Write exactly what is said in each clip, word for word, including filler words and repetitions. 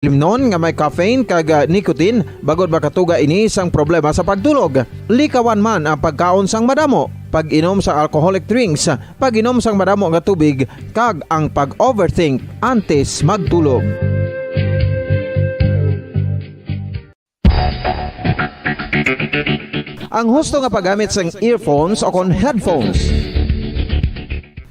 limnon nga may caffeine kag, ah, nicotine, bangod makatuga ini sang problema sa pagtulog. Likawan man ang pagkaon sang madamo, pag-inom sang alcoholic drinks, pag-inom sang madamo nga tubig, kag ang pag-overthink antes magtulog. Ang husto nga paggamit sang earphones o kon headphones.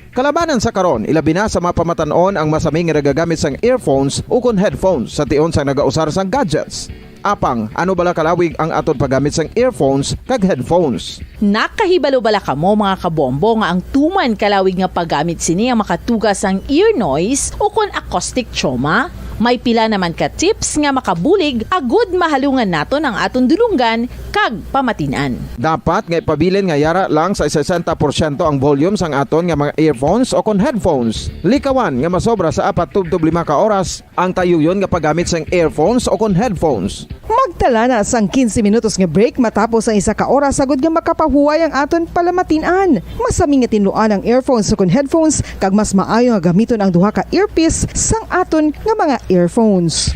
Kalabanan sa karon, ilabi na sa mga pamatan-on ang masami nga nagagamit sang earphones o kon headphones sa tion sang nagausar sang gadgets. Apang, ano bala kalawig ang aton paggamit sang earphones kag headphones? Nakahibalo bala kamo, mga kabombo, nga ang tuman kalawig nga paggamit sini ang makatuga sang ear noise o kon acoustic trauma? May pila naman ka tips nga makabulig agud mahalungan naton ang aton dulonggan kag pamatin-an. Dapat nga ipabilin nga yara lang sa sesenta porsyento ang volume sang aton nga mga earphones o kon headphones. Likawan nga masobra sa apat tubtob lima ka oras ang tayuyon nga paggamit sang earphones o kon headphones. Magtala na sang quince minutos nga break matapos ang isa ka oras agud nga makapahuway ang aton palamatin-an. Masami nga tinluan ang earphones o kon headphones, kag mas maayo nga gamiton ang duha ka earpiece sang aton nga mga earphones.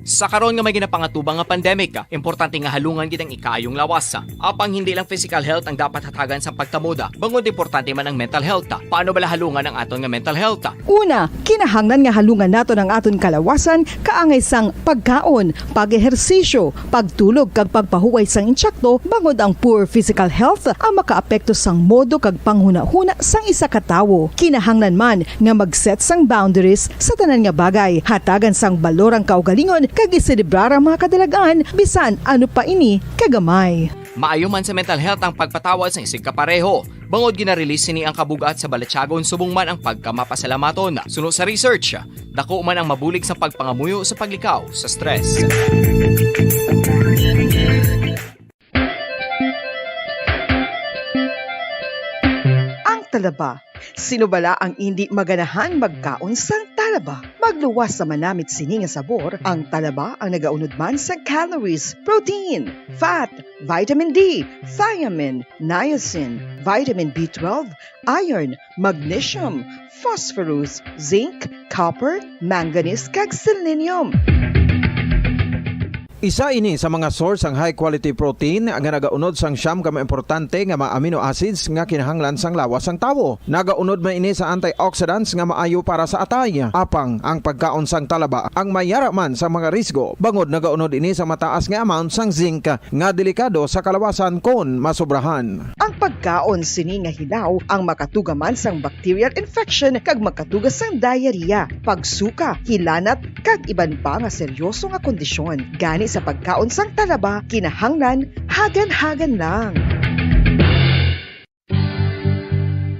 Sa karon nga may ginapangatubang nga pandemic, importante nga halungan gid ang ikaayong lawas. Apang hindi lang physical health ang dapat hatagan sang pagtamod, bangod importante man ang mental health. Paano bala halungan ang aton nga mental health? Una, kinahanglan nga halungan naton ang aton kalawasan kaangay sang pagkaon, pag-ehersisyo, pagtulog kag pagpahuway sang intsakto, bangod ang poor physical health ang makaapekto sang modo kag panghunahuna sang isa ka tawo. Kinahanglan man nga mag-set sang boundaries sa tanan nga bagay, hatagan sang balor ang kaugalingon kag iselebrar ang mga kadalag-an, bisan ano pa ini kagamay. Maayo man sa mental health ang pagpatawad sang isigkapareho, bangod gina-release sini ang kabug-at sa balatyagon subong man ang pagkamapasalamaton. Suno sa research, dako man ang mabulig sa pagpangamuyo sa paglikaw sa stress. Ang talaba. Sino bala ang indi maganahan magkaon sang talaba? Magluwas sa manamit sini nga sabor, ang talaba ang nagaunod man sa calories, protein, fat, vitamin D, thiamine, niacin, vitamin B twelve, iron, magnesium, phosphorus, zinc, copper, manganese, kag selenium. Isa ini sa mga source sang high quality protein nga nagaunod sang siyam ka mga importante nga mga amino acids nga kinahanglan sang lawas sang tawo. Nagaunod man ini sa antioxidants nga maayo para sa atay. Apang ang pagkaon sang talaba ang may yara man sa mga risgo, bangod nagaunod ini sa mataas nga amount sang zinc nga delikado sa kalawasan kon masobrahan. Ang pagkaon sini nga hilaw ang makatuga man sang bacterial infection kag makatuga sang diarrhea, pagsuka, hilanat, kag iban pa nga seryoso nga kondisyon. Gani sa pagkaon sang talaba, kinahanglan hagan-hagan lang.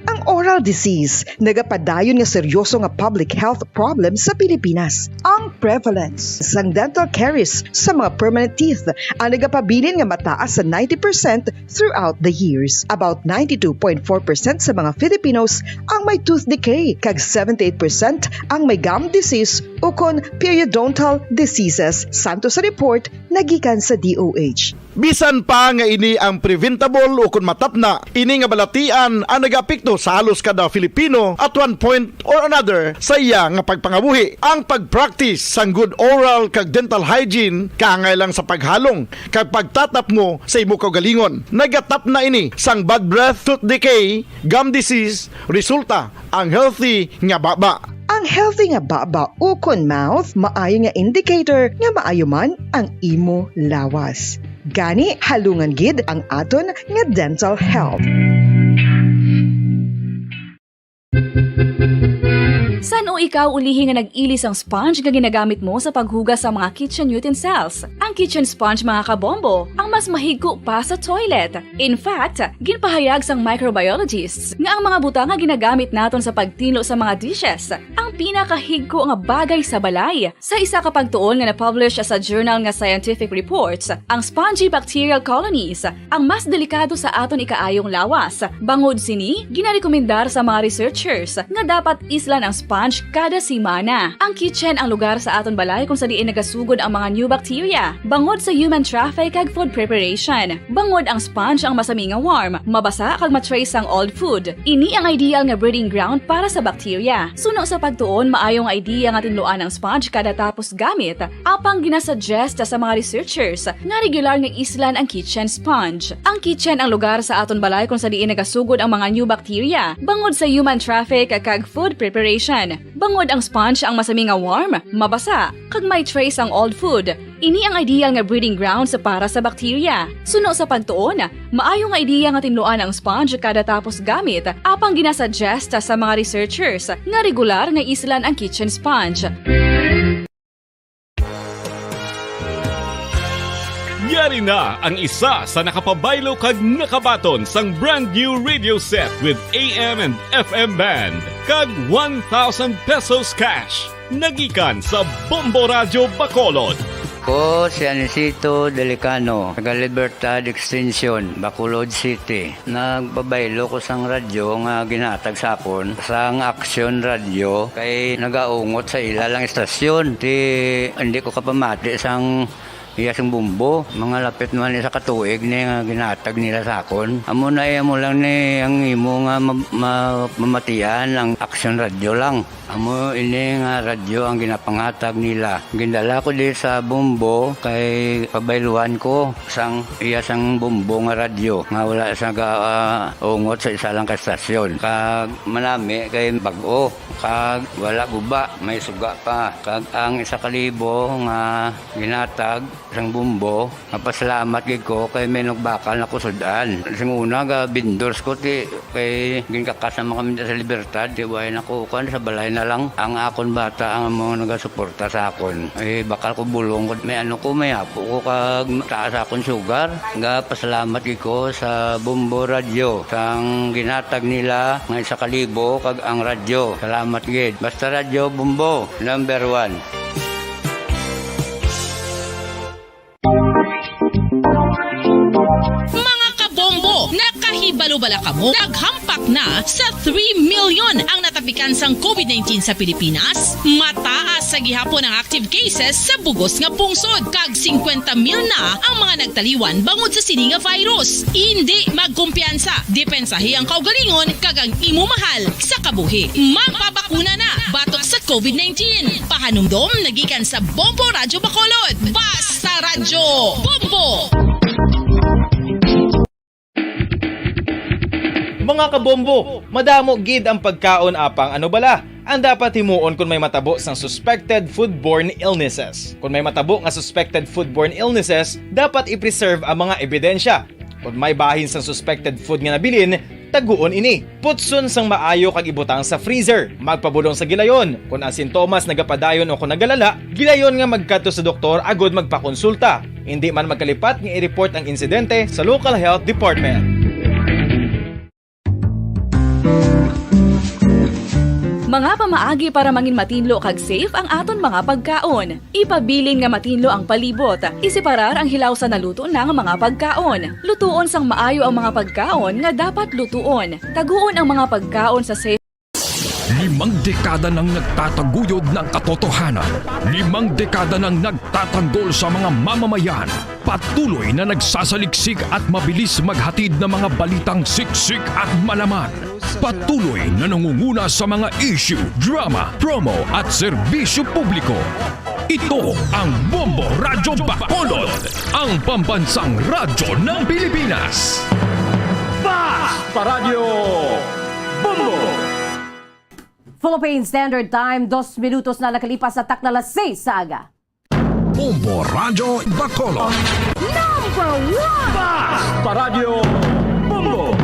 Ang oral disease nagapadayon nga seryoso nga public health problem sa Pilipinas. Ang prevalence sang dental caries sa mga permanent teeth ang nagapabilin nga mataas sa ninety percent throughout the years. About ninety-two point four percent sa mga Filipinos ang may tooth decay, kag seventy-eight percent ang may gum disease ukon periodontal diseases, santo sa report nagikan sa D O H. Bisan pa nga ini ang preventable ukon matapna, ini nga balatian ang nagaapekto sa halos kada Filipino at one point or another sa iya nga pagpangabuhi. Ang pag-practice sang good oral kag dental hygiene kaangay lang sa paghalong kag pagtatapngo sa imo kaugalingon. Nagatapna ini sang bad breath, tooth decay, gum disease, resulta ang healthy nga baba. Ang healthy nga baba ukon mouth maayo nga indicator nga maayo man ang imo lawas. Gani, halungan gid ang aton nga dental health. San-o ikaw ulihi nga nag-ili sang sponge nga ginagamit mo sa paghugas sa mga kitchen utensils? Ang kitchen sponge, mga kabombo, ang mas mahigko pa sa toilet. In fact, ginpahayag sang microbiologists nga ang mga butang nga ginagamit naton sa pagtinlo sa mga dishes ang pinakahigko nga bagay sa balay. Sa isa ka pagtuon nga na-publish sa journal nga Scientific Reports, ang spongy bacterial colonies ang mas delikado sa aton ikaayong lawas. Bangod sini, ginarekomendar sa mga researchers nga dapat islan ang sponge kada semana. Ang kitchen ang lugar sa aton balay kung sa diin nagasugod ang mga new bacteria bangod sa human traffic kag food preparation. Bangod ang sponge ang masami nga warm, mabasa kag ma-trace ang old food. Ini ang ideal nga breeding ground para sa bacteria. Suno sa pagtuon, maayo nga idea nga tinluan ang sponge kada tapos gamit, apang ginasuggest sa mga researchers nga regular nga islan ang kitchen sponge. Ang kitchen ang lugar sa aton balay kung sa diin nagasugod ang mga new bacteria bangod sa human traffic kag food preparation. Bangod ang sponge ang masami nga warm, mabasa, kag may trace ang old food. Ini ang ideal nga breeding grounds para sa bacteria. Suno sa pagtuon, maayo nga ideya nga tinluan ang sponge kada tapos gamit, apang ginasuggest sa mga researchers nga regular nga islan ang kitchen sponge. Yari na ang isa sa nakapabaylo kag nakabaton sang brand new radio set with A M and F M band kag one thousand pesos cash. Nagikan sa Bombo Radyo Bacolod. Ko si Anisito Delicano, taga Libertad Extension, Bacolod City. Nagpabaylo ko sang radyo nga ginhatag sa akon sang Action Radio kay nagaungot sa ila lang istasyon. Ti hindi ko kapamati sang iya sang bumbo. Mga lapit naman isa ka tuig ni nga ginhatag nila sa akon. Amo na iya mo lang ni ang imo nga ma- ma- mamatian ang Action Radio lang. Amo ini nga radyo ang ginapanghatag nila. Gindala ko di sa Bombo kay pabayluhan ko sang iya sang Bombo nga radyo nga wala sa ga, ah, ungot sa isa lang ka estasyon. Kag manami kay bag-o kag wala guba, may suga pa. Kag ang isa ka libo nga ginatag sang Bombo, mapasalamat gid ko kay may nagbakal na ko sud-an. Sing una ga vendors ko ti kay ginkakas naman kami sa Libertad, ti way na ko kan sa balay na lang. Ang akon bata ang mga nagasuporta sa akon. Eh, bakal ko bulong ko, may ano ko, may apo ko kag taas akon sugar. Ga pasalamat gid ko sa Bombo Radyo sang ginatag nila nga isa ka libo kag ang radyo. Salamat gid. Basta Radyo Bombo, number one. Mga kabombo, nakahibalo bala kamo? Naghampak na sa three million ang natapikan sang COVID nineteen sa Pilipinas. Mataas sa gihapon ang active cases sa bugos nga pungsod, kag singkwenta mil na ang mga nagtaliwan bangod sa sini nga virus. Indi magkumpiyansa, depensahi ang kaugalingon kag ang imo mahal sa kabuhi. Magpabakuna na batok sa COVID nineteen. Pahanumdom nagikan sa Bombo Radyo Bacolod. Basta Radyo Bombo! Mga kabombo, madamo gid ang pagkaon apang ano bala ang dapat himuon kon may matabo sang suspected foodborne illnesses. Kon may matabo nga suspected foodborne illnesses, dapat i-preserve ang mga ebidensya. Kon may bahin sang suspected food nga nabilin, taguon ini. Putson sang maayo kag ibutang sa freezer. Magpabulong sa gilayon. Kon ang sintomas nagapadayon o kon nagalala, gilayon nga magkadto sa doktor agud magpakonsulta. Indi man magkalipat nga i-report ang insidente sa local health department. Mga pamaagi para mangin matinlo kag safe ang aton mga pagkaon. Ipabilin nga matinlo ang palibot. Iseparar ang hilaw sa naluto na nga mga pagkaon. Lutuon sang maayo ang mga pagkaon nga dapat lutuon. Taguon ang mga pagkaon sa safe Limang dekada nang nagtataguyod ng katotohanan. Limang dekada nang nagtatanggol sa mga mamamayan. Patuloy na nagsasaliksik at mabilis maghatid ng mga balitang siksik at malaman. Patuloy na nangunguna sa mga issue, drama, promo at serbisyo publiko. Ito ang Bombo Radyo Bacolod, ang pambansang radyo ng Pilipinas. Basta Radyo Bombo! Philippine Standard Time, dos minutos na nakalipas sa takna alas seis sa aga. Bombo Radyo Bacolod. Number one! Basta Radyo Bombo!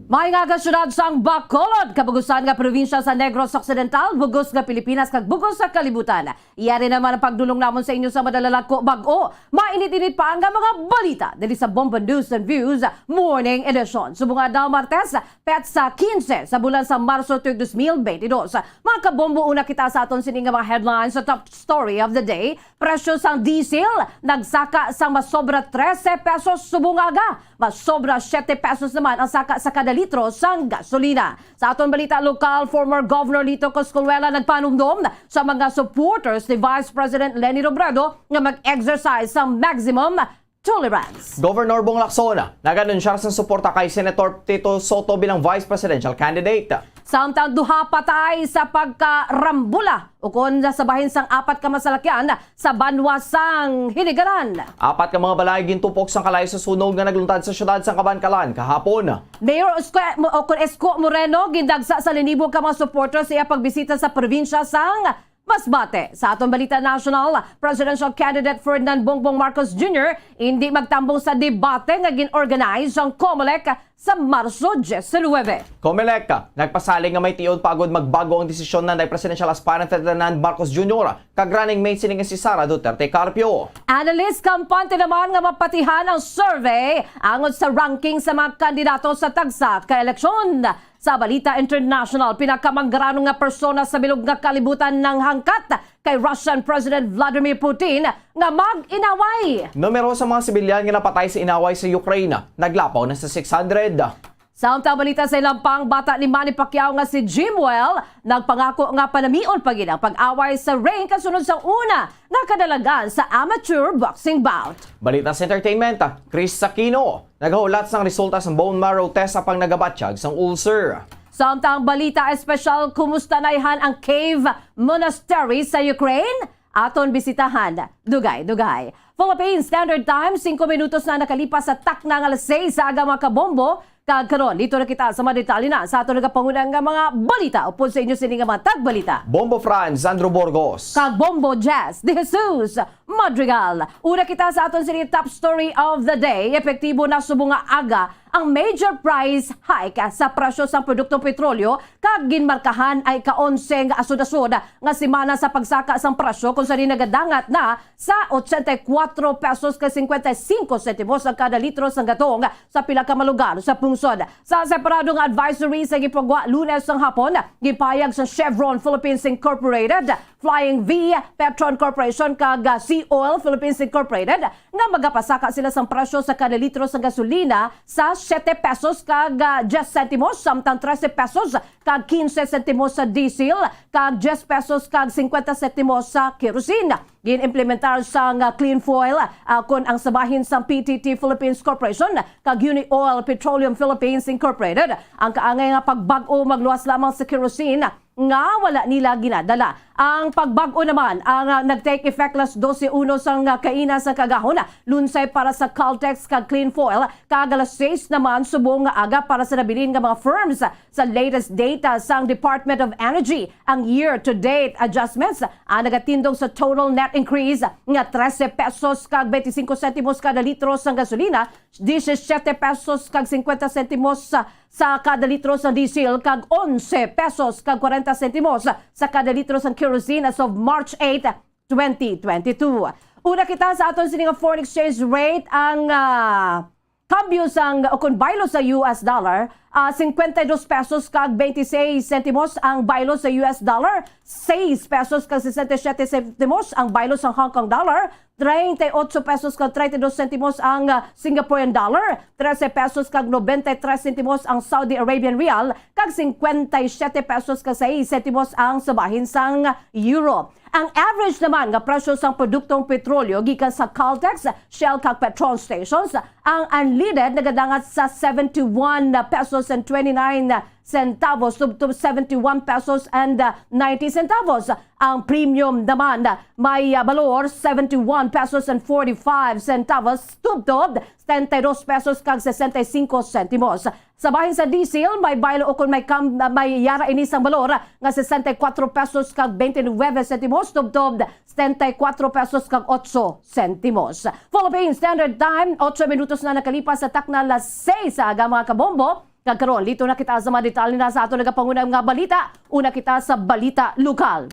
May nga aga, syudad sang Bacolod, kabugusan nga probinsya sa Negros Occidental, bugos nga Pilipinas, kag bugos sa kalibutan. Yari naman ang pagdulong namon sa inyo sa madalagko bag-o, mainit-init pa nga mga balita diri sa Bombo News and Views Morning Edition. Subong nga daw Martes, petsa quince sa bulan sa Marso tuig dos mil bente dos. Mga kabombo, una kita sa aton sini nga mga headlines sa top story of the day. Presyo sang diesel nagsaka sang masobra trese pesos subong nga aga. Masobra siyete pesos naman ang saka sa kada litro sang gasolina. Sa aton balita lokal, former Governor Lito Cosculuela nagpanumdom sa mga supporters ni Vice President Leni Robredo nga mag-exercise sa maximum tolerance. Governor Bong Lacson nag-anunsyar sang suporta kay Senator Tito Soto bilang vice presidential candidate. Samtang duha patay sa pagkarambula ukon sa bahin sang apat ka masalakyan sa banwa sang Hinigaran. Apat ka mga balay gintupok sang kalayo sa sunog nga nagluntad sa siyudad sang Kabankalan kahapon. Mayor Osque-, Mo-, Osque Moreno gindagsa sa linibo ka mga supporters sa iya pagbisita sa probinsya sang Masbate. Sa aton balita national, Presidential Candidate Ferdinand Bongbong Marcos Junior indi magtambong sa debate nga gin-organize sang Comelec sa Marso diecinuebe. Comelec nagpasalig nga may tion pa agud magbago ang desisyon nanday presidential aspirant Ferdinand Marcos Junior kag running mate sini nga si Sara Duterte Carpio. Annalise Campante naman nga mapatihan ang survey angot sa ranking sa mga kandidato sa tagsa ka eleksyon. Sa balita international, pinakamanggarano nga persona sa bilog nga kalibutan nanghangkat kay Russian President Vladimir Putin nga mag-inaway. Numero sa mga sibilyan nga napatay sa inaway sa Ukraine naglapaw na sa six hundred. Samtang balita sa ilampang, bata ni Manny Pacquiao nga si Jimwell nagpangako nga panamion pa gid ang pag-away sa ring kasunod sa una nga kadalagan sa amateur boxing bout. Balita sa entertainment, Chris Aquino nagahulat sang resulta sang bone marrow test sa pangnagabatyag sang ulcer. Samtang balita espesyal, kumusta naihan ang Kyiv Monastery sa Ukraine? Aton bisitahan. Dugay, dugay. Philippine Standard Time, singko minutos na nakalipas sa takna nga alas seis sa aga, mga kabombo. Kag karon, dito na kita sa mga detalye na sa aton nagapanguna nga mga balita. Upod sa inyo sini nga mga tagbalita, Bombo Franz Andrew Burgos kag Bombo Jess De Jesus Madrigal. Una kita sa aton sini top story of the day. Epektibo na subong nga aga ang major price hike sa presyo sang produktong petrolyo, kag ginmarkahan ang ika-onse nga asod-asod nga semana sa pagsaka sang presyo, kung sa din nagadangat na sa ochenta y cuatro pesos kag cincuenta y cinco sentimos ang kada litro sang gatong sa pila ka mga lugar sa pungsod. Sa separado nga advisory sa gipagwa Lunes sang hapon, gipahayag sa Chevron Philippines Incorporated, Flying V, Petron Corporation, kag, ah, Sea Oil Philippines Incorporated nga magapasaka sila sang presyo sa kada litro sa gasolina sa siete pesos kag, ah, diyes sentimos, samtang trese pesos kag kinse sentimos sa diesel, kag diyes pesos kag cincuenta sentimos sa kerosene. Gin-implementar sang, ah, Clean Fuel, ah, kon ang sabahin sang P T T Philippines Corporation kag Uni Oil Petroleum Philippines Incorporated ang kaangay nga pagbag-o magluwas lamang sa kerosene nga wala nila ginadala. Ang pagbag-o naman ang, ah, nag-take effect alas dose uno sang, ah, kaina sa kagahon, Lunsay para sa Caltex kag Clean Fuel, kag alas seis naman subong nga aga para sa nabilin nga mga firms. Sa latest data sang Department of Energy, ang year-to-date adjustments ang nagatindog sa total net increase nga trese pesos kag twenty-cinco sentimos kada litro sang gasolina, diyesisiete pesos kag cincuenta sentimos sa, sa kada litro sang diesel, kag onse pesos kag kwarenta sentimos sa kada litro sang kerosene as of March eight, twenty twenty-two. Una kita sa aton sini nga foreign exchange rate, ang, ah, kambyo sang, o kon baylo sa U S dollar, ah, cincuenta y dos pesos kag veintiséis sentimos ang baylo sa U S dollar, seis pesos kag sesenta y siete sentimos ang baylo sa Hong Kong dollar, treinta y ocho pesos kag treinta y dos sentimos ang, ah, Singaporean dollar, trese pesos kag noventa y tres sentimos ang Saudi Arabian rial, kag cincuenta y siete pesos kag seis sentimos ang sa bahin sang euro. Ang average naman nga presyo sang produktong petrolyo gikan sa Caltex, Shell kag Petron stations, ang unleaded nagadangat sa seventy-one pesos and twenty-nine centavos tubtob seventy-one pesos and ninety centavos. Ang premium naman may, ah, balor seventy-one pesos and forty-five centavos tubtob setenta y dos pesos kag sesenta y cinco sentimos. Sa bahin sa diesel, may baylo ukon may kam-, may yara ini sang balor nga sesenta y cuatro pesos kag veintinueve sentimos tubtob setenta y cuatro pesos kag otso sentimos. Philippine Standard Time, otso minutos na nakalipas sa takna las seis sa aga, mga kabombo. Kag karon, dito na kita sa mga detalye na sa aton nagapanguna nga balita. Una kita sa balita lokal.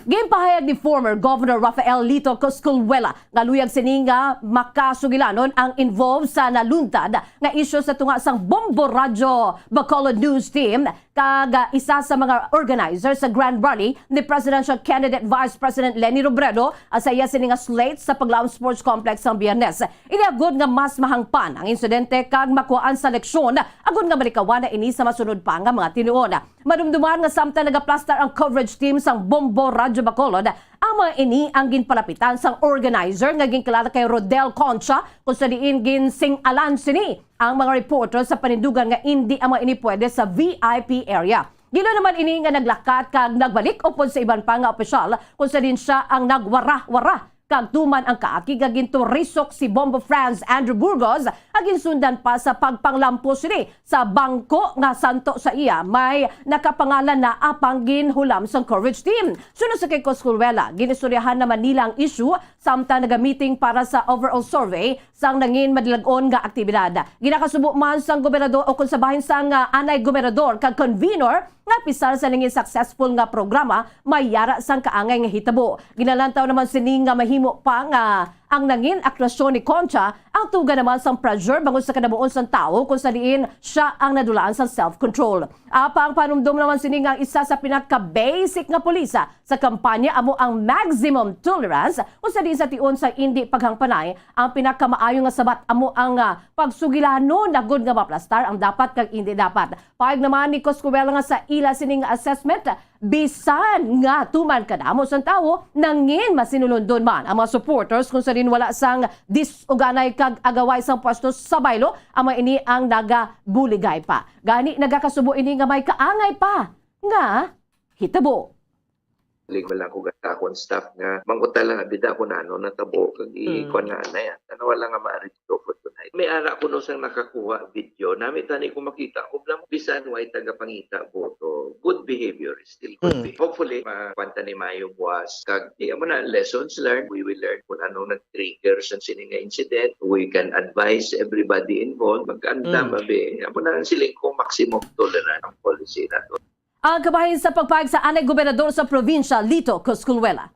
Ginpahayag ni former Governor Rafael Lito Coscolwela nga luyag sini nga makasugilanon ang involved sa naluntad nga isyu sa tunga sang Bombo Radyo Bacolod News Team kag, ah, isa sa mga organizer sa Grand Rally ni Presidential Candidate Vice President Leni Robredo, ah, sa iya sini nga slate sa Paglaom Sports Complex sang Biyernes. Ini agod nga mas mahangpan ang insidente kag makuhaan sa leksyon, agod nga malikawan na ini sa masunod pa nga mga tinuon. Madumduman nga samtang nagaplastar ang coverage team sang Bombo Radyo Bacolod, ang mga ini ang ginpalapitan sang organizer nga ginkilala kay Rodel Concha, kung sa diin ginsing-alan sini ang mga reporter sa panindugan nga indi ang mga ini pwede sa V I P area. Gila naman ini nga naglakat kag nagbalik upod sa iban pa nga opisyal, kung sa diin sia ang nagwara-wara kag tuman ang kaakig nga ginturisok si Bombo Franz Andrew Burgos, ag ginsundan pa sa pagpanglampos sini sa bangko nga santo sa iya may nakapangalan na apang ginhulam sang coverage team. Sunod sa kay Coscolwela, ginistoryahan naman nila ang issue samtang nagamiting para sa overall survey sang nangin madilag-on nga aktibidad. Ginakasubo man sang gobernador o kung sa bahin sang, ah, anay gobernador kag convenor nga pisar sa nangin successful nga programa, may yara sang kaangay nga hitabo. Ginalantaw naman sini nga mahimo pa nga ang nangin aktuasyon ni Concha ang tuga naman sang pressure bangod sa kanabuon sang tawo kung sa diin sia ang nadulaan sang self-control. Apang panumdom naman sini nga isa sa pinaka-basic nga polisa sa kampanya amo ang maximum tolerance, kung sa diin sa tion sa indi paghangpanay ang pinakamaayo nga sabat amo ang, ah, pagsugilanon na gud nga maplastar ang dapat kag indi dapat. Pahayag naman ni Coscuela nga sa ila sining assessment, bisan nga tuman kadamo sang tawo, nangin masinulundon man ang mga supporters kung sa diin wala sang disuganay kag agaway sang pwesto sa baylo, amo ini ang nagabuligay pa. Gani nagakasubo ini nga may kaangay pa nga hitabo. Lig wala ko gata akong staff nga mangutala nga bida ko na ano natabo kag Mm. ikuan nga anay, ah. Tanawa lang nga maaari to for tonight. May ara ko no sang nakakuha video. Nami tani ko makita. Ubla mo bisan way tagapangita boto. Good behavior is still good Mm. behavior. Hopefully, makuan ta ni mayo buwas. Kag, di, amo na, lessons learned. We will learn kung ano nag-trigger sang sini nga incident. We can advise everybody involved. Magkaandam, Mm. abi. Amo na ang siling ko, maximum tolerance ang policy nato. Ang kabahin sa pagpahayag sa anay gobernador sa probinsya, Lito Coscolwela.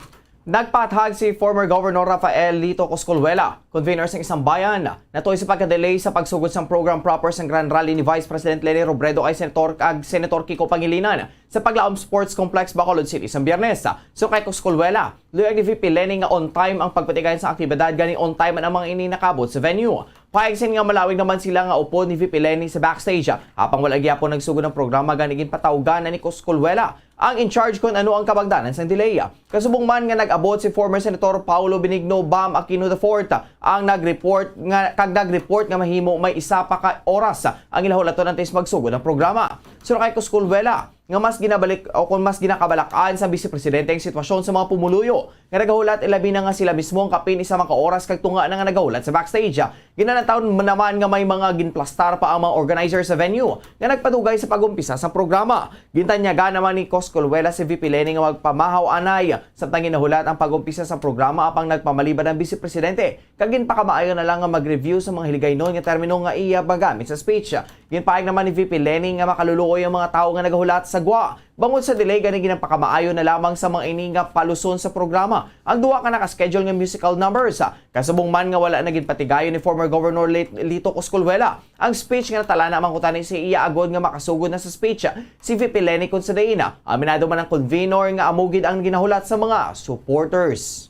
Nagpahayag si former Governor Rafael Lito Coscolwela, convener sang Isang Bayan, natuy sa pagka-delay sa pagsugod sang program proper sang Grand Rally ni Vice President Leni Robredo kay Senator kag Senator Kiko Pangilinan sa Paglaom Sports Complex, Bacolod City, sang Biyernes. Suno kay Coscolwela, luyag ni V P Leni nga on time ang pagpatigayon sa aktibidad, gani on time man ang mga ini nakabot sa venue. Pahayag sini nga malawig naman sila nga upod ni V P Leni sa backstage, apang wala gyapon nagsugod ang programa, gani ginpatawgan na ni Coscolwela ang in charge kon ano ang kabangdanan sang delay. Kasubong man nga nag-abot si former Senator Paolo Benigno Bam Aquino the fourth ang nag-report nga, kag nag-report nga mahimo may isa pa ka oras ang ila hulaton antes magsugod ang programa. Suno kay Coscolwela, nga mas ginabalik o kon mas ginakabalak-an sa Vice Presidente ang sitwasyon sa mga pumuluyo nga nagahulat, ilabi na nga sila mismo ang kapin isa man ka oras kag tunga na nga nagahulat sa backstage. Ginalantaw naman nga may mga ginplastar pa ang mga organizer sa venue nga nagpadugay sa pag-umpisa sa programa. Gintanyaga naman ni Coscolwela si V P Leni nga magpamahaw anay samtang ginahulat ang pag-umpisa sa programa, apang nagpamalibad ang Vice Presidente kag ginpakamaayo na lang nga mag-review sa mga hiligaynon nga termino nga iya magamit sa speech. Ginpahayag naman ni V P Leni nga makaluluoy ang mga tawo nga nagahulat sa gwa bangod sa delay, gani ginpakamaayo na lamang sa mga ini nga paluson sa programa ang duha ka naka-schedule nga musical numbers. Kasubong man nga wala na ginpatigayon ni former Governor Lit-, Lito Coscolwela ang speech nga natalana man kuntani sa iya agod nga makasugod na sa speech si V P Leni Considina. Aminado man ang convenor nga amo gid ang ginahulat sa mga supporters.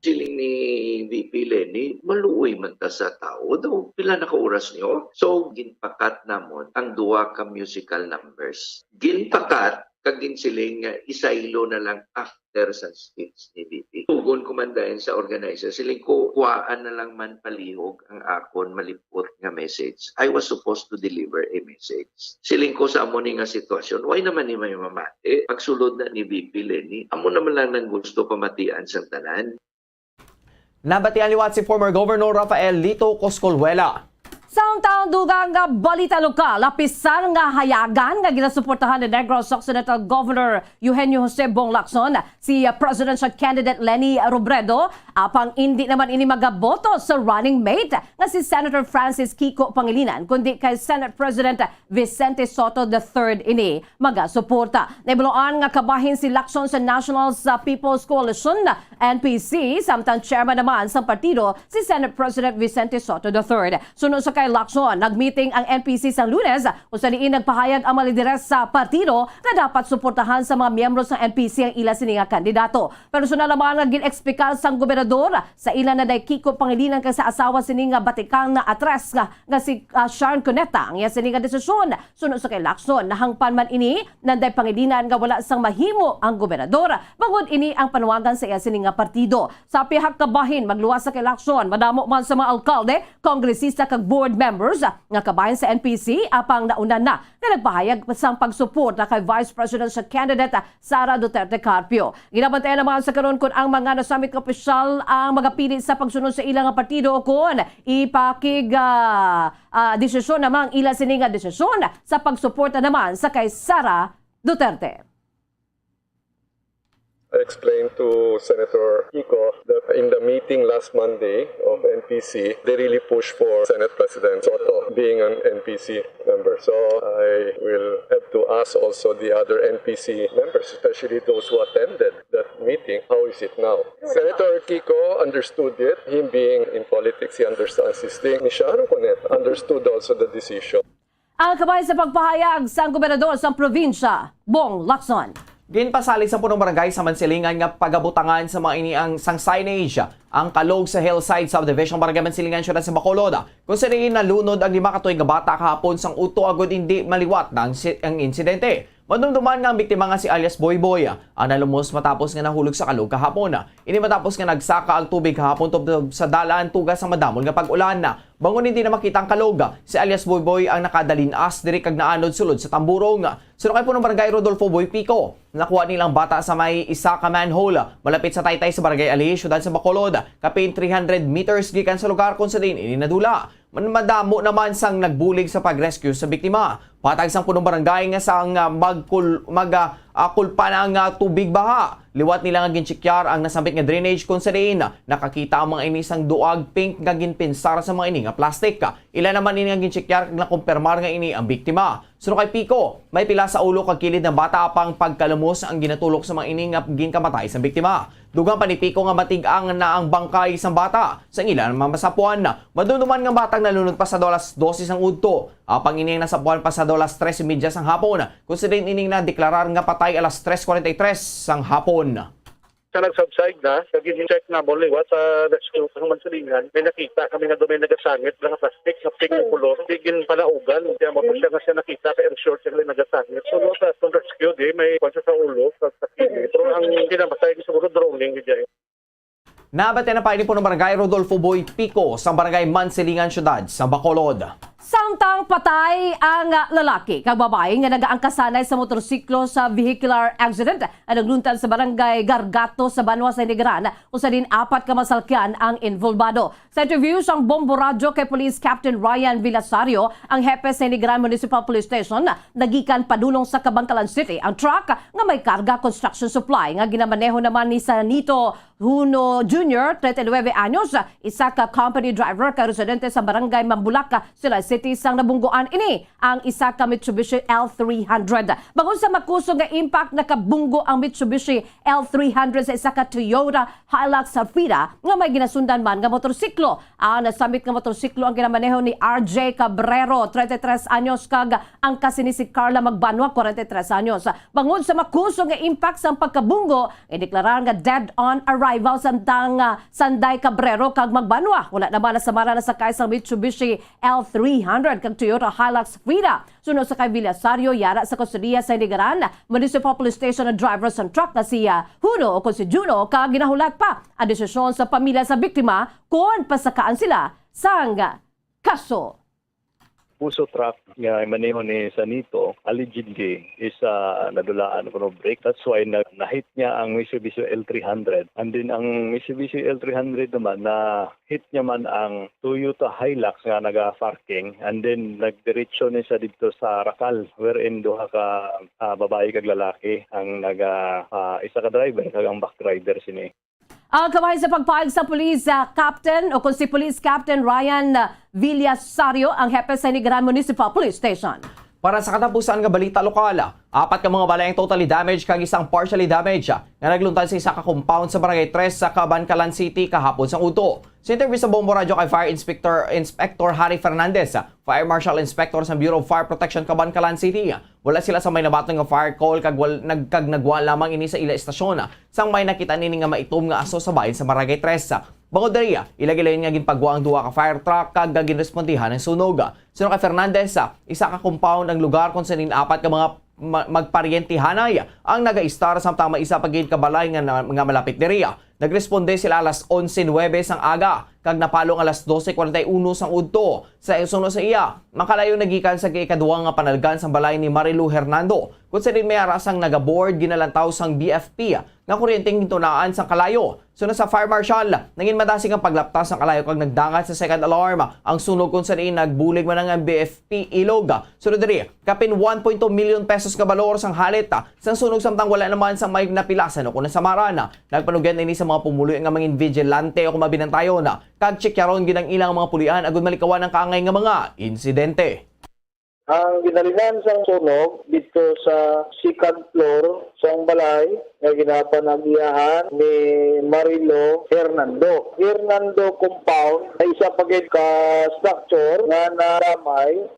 Siling ni V P Leni, maluoy man ta sa tawo. Daw, pila na ka oras niyo? So, ginpakat namon ang duha ka musical numbers. Ginpakat, kag ginsiling nga isaylo na lang after sa speech ni V P. Tugon ko man dayon sa organizer, siling ko, kuhaan na lang man palihog ang akon malipot nga message. I was supposed to deliver a message. Siling ko sa amo ni nga sitwasyon, why naman ni may mamati? Pagsulod na ni V P Leni, amo naman lang nang gusto pamatian sang tanan. Nabatian liwat si former Governor Rafael Lito Coscolwela. Samtang dugang nga balita lokal, apisar nga hayagan nga ginasuportahan ni Negros Occidental Governor Eugenio Jose Bong Lacson si, uh, presidential candidate Leni Robredo, apang indi naman ini magaboto sa running mate nga si Senator Francis Kiko Pangilinan, kundi kay Senate President Vicente Sotto the third ini magasuporta. Nahibaluan nga kabahin si Lacson sa National, uh, People's Coalition, N P C, samtang chairman naman sang partido si Senate President Vicente Sotto the third. Suno sa kay Lacson, nagmeeting ang N P C sang Lunes, kung sa diin nagpahayag ang mga lideres sa partido nga dapat suportahan sa mga miyembro sang N P C ang ila sini nga kandidato. Personal naman nga gin-explicar sang gobernador sa ila na day Kiko Pangilinan kag sa asawa sini nga batikang na atres nga, nga si, ah, Sharon Cuneta ang iya sini nga desisyon. Suno sa kay Lacson, nahangpan man ini nanday Pangilinan nga wala sang mahimo ang gobernador, bangod ini ang panawagan sa iya sini nga partido. Sa pihak kabahin, magluwas sa kay Lacson, madamo man sa mga alkalde, kongresista kag board members nga kabahin sa N P C, apang nauna na nga nagpahayag sang pagsuporta kay Vice Presidential Candidate Sara Duterte Carpio. Ginabantayan naman sa karon kung ang mga nasambit nga opisyal ang magapili sa pagsunod sa ila nga partido o kung ipakig, ah, ah, desisyon naman ang ila sini nga desisyon sa pagsuporta naman sa kay Sara Duterte. I explained to Senator Kiko that in the meeting last Monday of N P C, they really pushed for Senate President Sotto being an N P C member. So I will have to ask also the other N P C members, especially those who attended that meeting, how is it now? Senator Kiko understood it. Him being in politics, he understands this thing. Ni Sharon Cuneta understood also the decision. Ang kabahin sa pagpahayag sang gobernador sang probinsya, Bong Lacson. Ginpasalig sa punong barangay sa Mansilingan nga pagabutangan sa mga ini ang sang signage ang Kalog sa Hillside Subdivision, Barangay Mansilingan, Siyudad sa Bacolod, kung sa diin nalunod ang lima ka tuig nga bata kahapon sang udto agud indi maliwat na ang si-, ang insidente. Madumduman nga ang biktima nga si alias Boyboy ang nalumos matapos nga nahulog sa kalog kahapon. Ini matapos nga nagsaka ang tubig kahapon tubtob sa dalan tungod sa madamol nga pag-ulan. Bangod hindi na makita ang kalog, si alias Boyboy ang nakadalin-as diri kag naanod sulod sa tamburong. Suno kay Punong Barangay Rodolfo Boy Pico, nakuha nila ang bata sa may isa ka manhole malapit sa taytay sa Barangay Ali, Siyudad sa Bacolod, kapin three hundred meters gikan sa lugar kung sa diin ini nadula. Man-, madamo naman sang nagbulig sa pag-rescue sa biktima. Patag sang punong barangay nga sang, ah, magkul-, mag, ah, ah, kulpa na nga tubig baha. Liwat nila nga ginchekyar ang nasambit nga drainage kung sa diin nakakita ang mga ini sang duag pink nga ginpinsar sa mga ini nga plastic. Ila naman ini nga ginchekyar kag nakumpirmar nga ini ang biktima. Suno kay Pico, may pila sa ulo kag kilid nga bata apang pagkalumos ang ginatulok sa mga ini nga ginkamatay sang biktima. Dugang pa ni Pico nga matig-ang na ang bangkay sang bata sa ila nga masapwan. Madumduman nga ang bata nalunod pasado alas dose sang udto, apang ini ang nasapwan pasado alas tres y media sang hapon, kung sa diin ini nadeklarar nga patay alas tres cuarenta y tres sang hapon. Sa nag-subside na, sa gin-check na mo liwat sa rescue sa Mansilingan, may nakita kami nga doon may nagasangit, nakaplastic, nga pink ang kolor. Di ginpanaugan, kaya mo siya nga siya nakita kay ang short siya nagasangit. So, no, sa rescue, di, may kwan siya sa ulo, sa, sa kilid. Pero ang kinamatay, siguro drowning, di. Nabatian na pa ini Punong Barangay Rodolfo Boy Pico sa Barangay Mansilingan, Siyudad sa Bacolod. Samtang patay ang lalaki kag babayi nga nagaangkasanay sa motorsiklo sa vehicular accident nga nagluntad sa Barangay Gargato sa Banwa sa Negran, kung sa diin apat ka masalkyan ang involbado. Sa interview sang Bombo Radyo kay Police Captain Ryan Villasario, ang hepe sa Negran Municipal Police Station, nagikan padulong sa Cabangcalan City ang truck nga may karga construction supply nga ginamaneho naman ni Sanito Huno Junior, treinta y nueve anyos, isa ka company driver kag residente sa Barangay Mambulak, Silay City, sang nabunggoan ini ang isa ka Mitsubishi L three hundred. Bangod sa makusog nga impact, nakabunggo ang Mitsubishi L three hundred sa isa ka Toyota Hilux Zafira nga may ginasundan man nga motorsiklo. Ang nasambit nga motorsiklo ang ginamaneho ni R J Cabrero, treinta y tres anyos, kag angkas sini si Carla Magbanwa, cuarenta y tres anyos. Bangod sa makusog nga impact sang pagkabunggo, gideklarar nga dead on arrival samtang, ah, Sanday, Cabrero kag Magbanwa wala naman nasamaran nasakay sa Mitsubishi L three hundred kag Toyota Hilux Zafira. Suno sa kay Villasario, yara sa kustodiya sa Hinigaran Municipal Police Station ang driver sang truck nga si, ah, Huno o kon si Juno, kag ginahulat pa ang desisyon sa pamilya sa biktima kon pasakaan sila sang kaso. Fuso truck nga maneho ni Sanito, allegedly, is, ah, nadulaan kuno brake. That's why na, na-hit niya ang Mitsubishi L three hundred. And then ang Mitsubishi L three hundred naman, na-hit niya man ang Toyota Hilux nga naga-parking. And then nagdiretso ni sa didto sa Racal, wherein duha ka, ah, babae kag lalaki ang naga, ah, isa ka driver kag ang back driver sini. Ang kabahin sa pagpahayag sa police, ah, captain o kung si Police Captain Ryan, ah, Villasario ang hepe sa Negran Municipal Police Station. Para sa katapusan nga balita lokal, apat ka mga balay ang totally damaged kag isang partially damaged, ah, nga nagluntad sa isa ka compound sa Barangay Tres sa Kabankalan City kahapon sang udto. Sa interview sa Bombo Radyo kay Fire Inspector, Inspector Harry Fernandez, ah, Fire Marshal Inspector sa Bureau of Fire Protection Kabankalan City, wala sila sa may nabaton nga fire call kag wal-, nag-, kag nagwa lamang ini sa ila estasyon, ah, sang may nakita nini nga maitom nga aso sa bahin sa Barangay Tres. Bangod diri, ila gilayon nga ginpagwa ang duha ka fire truck kag ginrespondihan ang sunog. Suno kay Fernandez, isa ka compound ang lugar kung saan apat ka mga ma-, magparyentehanay ang nagaistar, samtang may isa pa gid ka balay nga na-, nga malapit diri. Nagresponde sila alas onse nuebe sang aga kag napalo ang alas dose kwarenta y uno sang udto. Sa suno sa iya, makalayo na gikan sa ikaduha nga panalgan sang balay ni Marilu Hernando, kung saan may ara sang nagaboard ginalantaw sang B F P nga kuryente ang gintunaan sang kalayo. Suno sa fire marshal, nangin madasig ang paglaptas sang kalayo kag nagdangat sa second alarm ang sunog, kung saan nagbulig man ang B F P Ilog. Sunod diri, kapin one point two million pesos nga balor sang halit, ah, sang sunog, samtang wala naman sang may napilasan o kung nasamaran. Nagpanugyan ini sa mga pumuluyo nga mangin vigilante o kung mabinantayon, ah, kag tsikyaron gid ang ilang mga pulian agud malikawan ang kaangay nga mga insidente. Ang ginhalinan sang sunog dito sa second floor sang balay nga ginapanagiyahan ni Marilo Hernando. Hernando compound, may isa pa gid ka structure nga nadamay.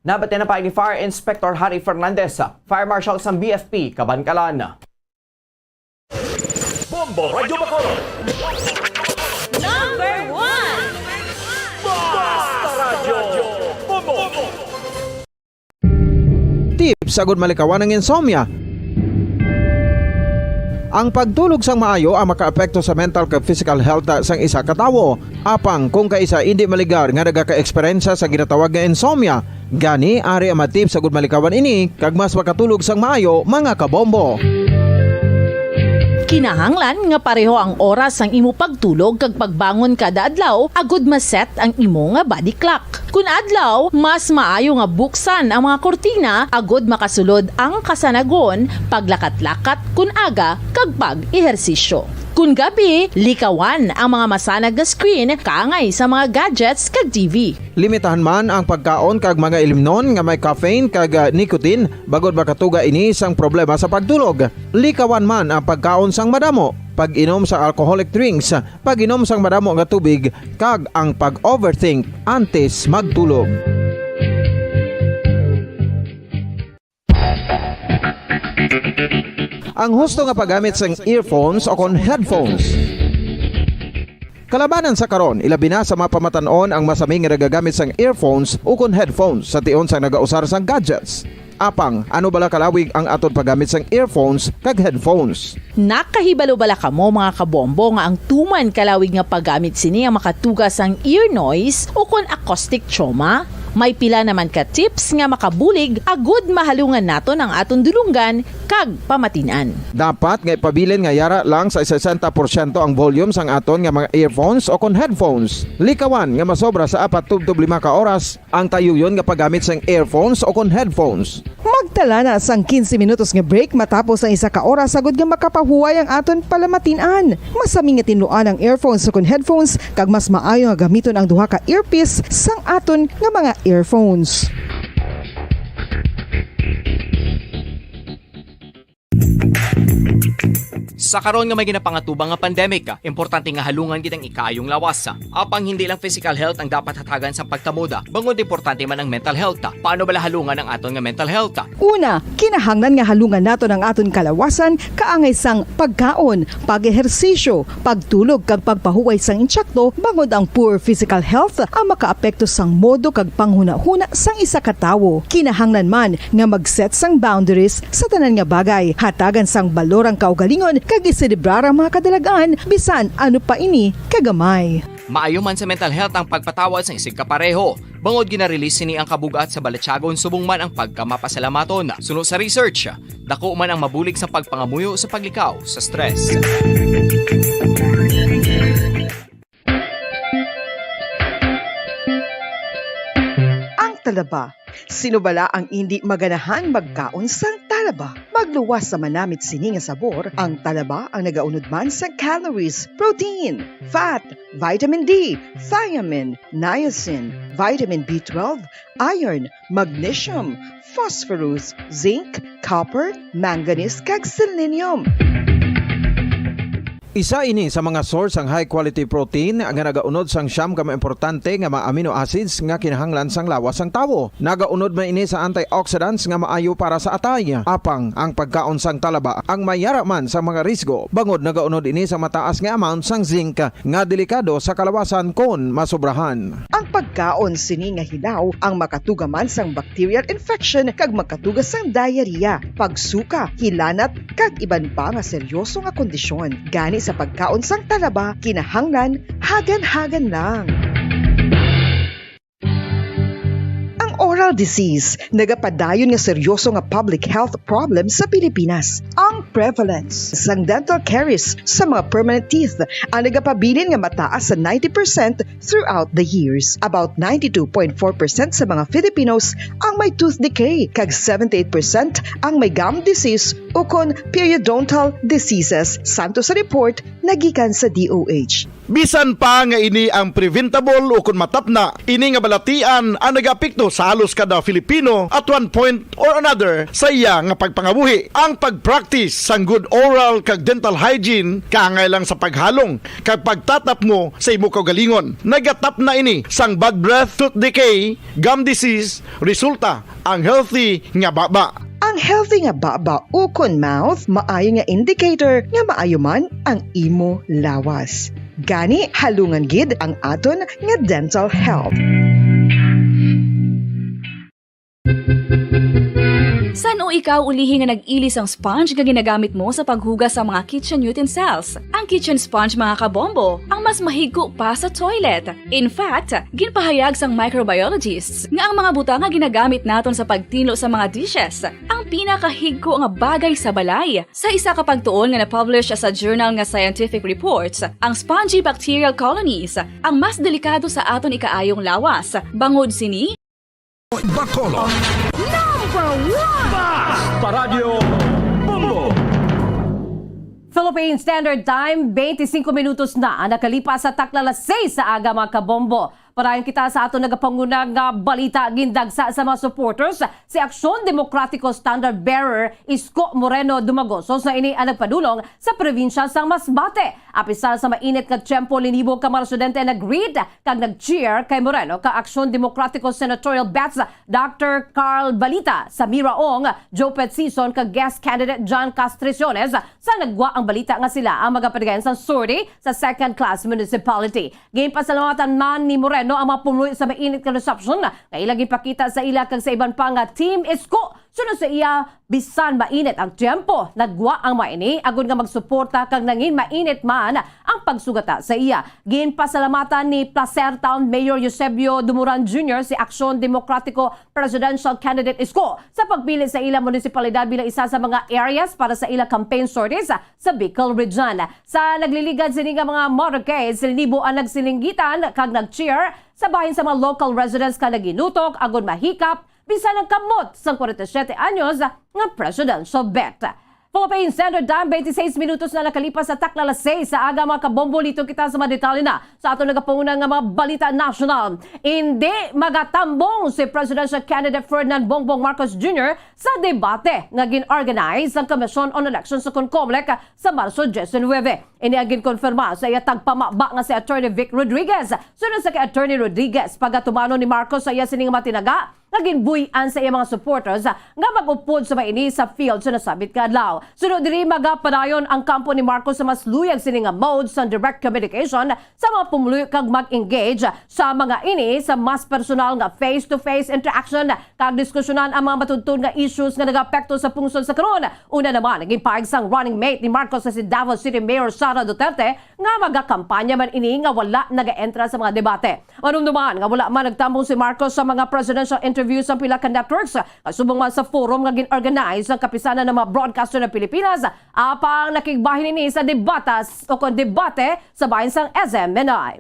Nabatian na pa ni Fire Inspector Harry Fernandez, Fire Marshal sang B F P Kabankalan. Bombo Radyo Bacolod. Number one. Basta Radyo Bombo. Tips agud malikawan ang insomnia. Ang pagtulog sang maayo ang makaapekto sa mental kag physical health sang isa ka tawo. Apang kung kaisa indi maligar nga nagaka-eksperyensya sa ginatawag nga insomnia, gani ari ang mga tips agud malikawan ini kag mas makatulog sang maayo, mga kabombo. Kinahanglan nga pareho ang oras sang imo pagtulog kag pagbangon kada adlaw agud ma-set ang imo nga body clock. Kun adlaw, mas maayo nga buksan ang mga kurtina agud makasulod ang kasanagon, paglakat-lakat kun aga, kag pag-ehersisyo. Kun gabi, likawan ang mga masanag nga screen kaangay sa mga gadgets kag T V. Limitahan man ang pagkaon kag mga ilimnon nga may caffeine kag, ah, nicotine, bangod makatuga ini sang problema sa pagtulog. Likawan man ang pagkaon sang madamo, pag-inom sa alcoholic drinks, pag-inom sang madamo nga tubig, kag ang pag-overthink antes magtulog. Ang husto nga paggamit sang earphones o kon headphones. Kalabanan sa karon, ilabi na sa mga pamatan-on ang masami nga nagagamit sang earphones o kon headphones sa tion sang nagausar sang gadgets. Apang, ano bala kalawig ang aton paggamit sang earphones kag headphones? Nakahibalo bala kamo, mga kabombo, nga ang tuman kalawig nga paggamit sini ang makatuga sang ear noise o kon acoustic trauma? May pila naman ka tips nga makabulig agud mahalungan naton ang aton dulonggan kag pamatin-an. Dapat nga ipabilin nga yara lang sa sesenta porsyento ang volume sang aton nga mga earphones o kon headphones. Likawan nga masobra sa apat tubtob lima ka oras ang tayuyon nga paggamit sang earphones o kon headphones. Magtala na sang quince minutos nga break matapos ang isa ka oras agud nga makapahuway ang aton palamatin-an. Masami nga tinluan ang earphones o kon headphones, kag mas maayo nga gamiton ang duha ka earpiece sang aton nga mga earphones. Sa karon nga may ginapangatubang nga pandemic, importante nga halungan gid ang ikaayong lawas. Apang hindi lang physical health ang dapat hatagan sa pagtamod, bangod importante man ang mental health. Paano bala halungan ang aton nga mental health? Una, kinahanglan nga halungan naton ang aton kalawasan kaangay sang pagkaon, pag-ehersisyo, pagtulog kag pagpahuway sang insakto, bangod ang poor physical health ang makaapekto sang modo kag panghunahuna sang isa ka tawo. Kinahanglan man nga mag-set sang boundaries sa tanan nga bagay, hatagan sang balor ang kaugalingon kag iselebrar ang mga kadalag-an, bisan ano pa ini kagamay. Maayo man sa mental health ang pagpatawad sang isigkapareho, bangod gina-release sini ang kabug-at sa balatyagon subong man ang pagkamapasalamaton. Suno sa research, dako man ang mabulig sa pagpangamuyo sa paglikaw sa stress. Ang talaba. Sino bala ang indi maganahan magkaon sang talaba? Magluwas sa manamit sini nga sabor, ang talaba ang nagaunod man sang calories, protein, fat, vitamin D, thiamine, niacin, vitamin B twelve, iron, magnesium, phosphorus, zinc, copper, manganese, kag selenium. Isa ini sa mga source sang high quality protein nga nagaunod sang siyam ka mga importante nga mga amino acids nga kinahanglan sang lawas sang tawo. Nagaunod man ini sa antioxidants nga maayo para sa atay. Apang ang pagkaon sang talaba ang may yara man sa mga risgo, bangod nagaunod ini sa mataas nga amount sang zinc nga delikado sa kalawasan kon masobrahan. Ang pagkaon sini nga hilaw ang makatuga man sang bacterial infection kag makatuga sang diarrhea, pagsuka, hilanat, kag iban pa nga seryoso nga kondisyon. Gani sa pagkaon sang talaba, kinahanglan hagan-hagan lang. Ang oral disease nagapadayon nga seryoso nga public health problem sa Pilipinas. Ang prevalence sang dental caries sa mga permanent teeth ang nagapabilin nga mataas sa ninety percent throughout the years. About ninety-two point four percent sa mga Filipinos ang may tooth decay, kag seventy-eight percent ang may gum disease ukon periodontal diseases, santo sa report nga gikan sa D O H. Bisan pa nga ini ang preventable ukon matapna, ini nga balatian ang nagaapekto sa halos kada Filipino at one point or another sa iya nga pagpangabuhi. Ang pag-practice sang good oral kag dental hygiene kaangay lang sa paghalong kag pagtatapmo sa imo kaugalingon. Nagatapna ini sang bad breath, tooth decay, gum disease, resulta ang healthy nga baba. Ang healthy nga baba ukon mouth maayo nga indicator nga maayo man ang imo lawas. Gani, halungan gid ang aton nga dental health. San-o ikaw ulihi nga nag-ili sang sponge nga ginagamit mo sa paghugas sa mga kitchen utensils? Ang kitchen sponge, mga kabombo, ang mas mahigko pa sa toilet. In fact, ginpahayag sang microbiologists nga ang mga butang nga ginagamit naton sa pagtinlo sa mga dishes ang pinakahigko nga bagay sa balay. Sa isa ka pagtuon nga na-publish sa journal nga Scientific Reports, ang spongy bacterial colonies ang mas delikado sa aton ikaayong lawas. Bangod sini, Bacolod. Number one! Basta Radyo Bombo! Philippine Standard Time, twenty-five minutos na ang nakalipas sa takna alas seis sa aga, mga kabombo. Padayon kita sa aton nagapanguna nga balita. Gindagsa sa mga supporters si Aksyon Demokratiko standard bearer Isko Moreno Dumagoso, sa ini ang nagpadulong sa probinsya sang Masbate. Apisar sa mainit nga tiyempo, linibo ka mga residente nag-greet kag nag-cheer kay Moreno kag Aksyon Demokratiko Senatorial Bats Doctor Carl Balita, Samira Ong, Jopet Sison kag guest candidate John Castriciones, sa nagwa ang balita nga sila ang magapadayon sang sortie sa second class municipality. Ginpasalamatan man ni Moreno ang mga pumuluyo sa mainit nga resepsyon nga ila ginpakita sa ila kag sa iban pa nga Team Isko. Suno sa iya, bisan mainit ang tiyempo, nagwa ang mga ini agod nga magsuporta kag nangin mainit man ang pagsugata sa iya. Ginpasalamatan ni Placer Town Mayor Eusebio Dumuran Junior si Aksyon Demokratiko Presidential Candidate Isko sa pagpili sa ila munisipalidad bilang isa sa mga areas para sa ila campaign sorties sa Bicol Region. Sa nagliligad sini nga mga motorcades, linibo ang nagsilinggitan kag nag-cheer sa bahin sa mga local residents nga naginutok agod mahikap bisan ang kamot sang forty-seven anyos nga presidential bet. Philippine Standard Time, twenty-six minutos na nakalipas sa takna alas seis sa aga, mga kabombo. Liton kita sa mga detalye na sa aton nagapanguna nga mga balita nasyonal. Indi magatambong si presidential candidate Ferdinand Bongbong Marcos Junior sa debate nga gin-organize sang Commission on Elections sa COMELEC sa Marso diecinuebe. Ini ang ginkonfirma sa iya tagpamaba nga si Attorney Vic Rodriguez. Suno sa kay Attorney Rodriguez, pagatumanon ni Marcos sa iya sining matinaga nga ginbuy-an sa iyang mga supporters nga mag-upod sa may ini sa field sa nasabit nga adlaw. Suno diri, magapadayon ang kampo ni Marcos sa mas luyag sini nga mode sang direct communication sa mga pumuluyo kag mag-engage sa mga ini sa mas personal nga face-to-face interaction kag diskusyonan ang mga matudtod nga issues nga nagaapekto sa pungsod sa karon. Una naman, naging paig sang running mate ni Marcos sa si Davao City Mayor Sara Duterte nga magakampanya man ini nga wala nagaentra sa mga debate. Manumduman nga wala man nagtambong si Marcos sa mga presidential interview sa pila ka networks, kasubong man sa forum nga gin-organize sang Kapisanan ng mga Broadcaster ng Pilipinas, apang nakigbahin ini sa debata s-, o kon debate sa bahin sang S M N I.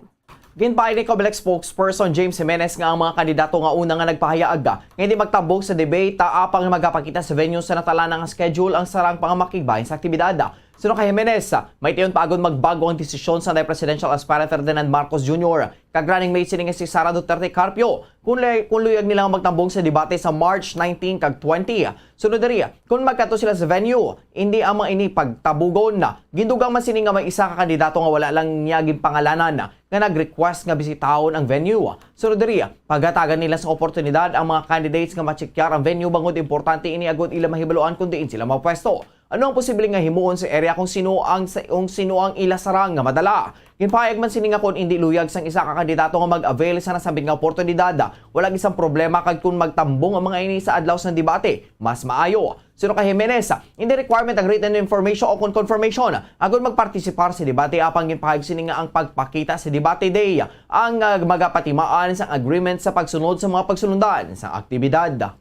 Ginpaig ni Comelec spokesperson James Jimenez nga ang mga kandidato nga una nga nagpahayag nga hindi magtambong sa debate apang magapakita sa venue sa natalana nga schedule ang sarang pa nga makigbahin sa aktibidad. Suno kay Jimenez, may tion pa agud magbago ang desisyon sang presidential aspirant Ferdinand Marcos Junior kag running mate sini nga si Sara Duterte Carpio kung, le- kung luyag nila nga magtambong sa debate sa March nineteen kag twenty. Sunod diri, kung magkadto sila sa venue, hindi ang mga ini pagtabugon. Gindugang man sini nga may isa ka kandidato nga wala lang niya ginpangalanan nga nag-request nga bisitahon ang venue. Sunod diri, pagatagan nila sa oportunidad ang mga candidates nga machekyar ang venue bangod importante ini agud ila mahibaluan kung diin sila mapwesto. Ano ang posible nga himuon sa area kung sino ang sa, kung sino ang ila sarang nga madala? Ginpahayag man sini nga kon indi luyag sang isa ka kandidato nga mag-avail sa nasambit nga oportunidad, wala isang problema kag kung magtambong ang mga ini sa adlaw sang debate, mas maayo. Suno kay Jimenez, hindi requirement ang written information o kon confirmation agud magpartisipar sa debate, apang ginpahayag sini nga ang pagpakita sa debate day ang, ah, magapatimaan sang agreement sa pagsunod sa mga pagsulundan sa aktibidad.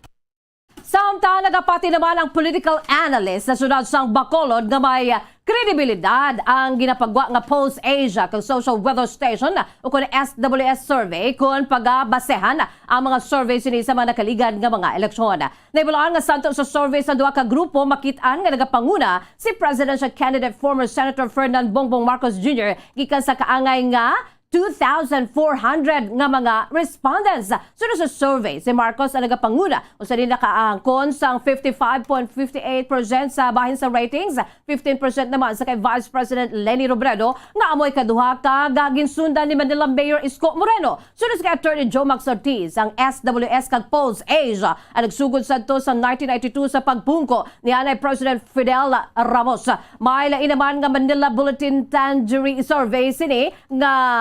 Samtang nagapati naman ang political analyst sa siyudad sang Bacolod nga may, ah, kredibilidad ang ginapagwa nga Pulse Asia kag Social Weather Station o kon S W S survey kon pagabasehan ang mga survey sini sa mga nakaligad nga mga eleksyon. Nahibaluan nga santo sa survey sa duha ka grupo, makit-an nga nagapanguna si presidential candidate former Senator Ferdinand Bongbong Marcos Junior gikan sa kaangay nga two thousand four hundred nga mga respondents. Suno sa survey, si Marcos ang nagapanguna, usa din nakaangkon sang fifty-five point fifty-eight percent sa bahin sa ratings, fifteen percent naman sa kay Vice President Leni Robredo, nga amoy kaduha ka nga ginsundan ni Manila Mayor Isko Moreno. Suno sa kay Attorney Joe Max Ortiz, ang S W S kag Pulse Asia ang nagsugod sadto sa nineteen ninety-two sa pagpungko ni anay President Fidel Ramos. May lain naman nga Manila Bulletin Tangery survey sini nga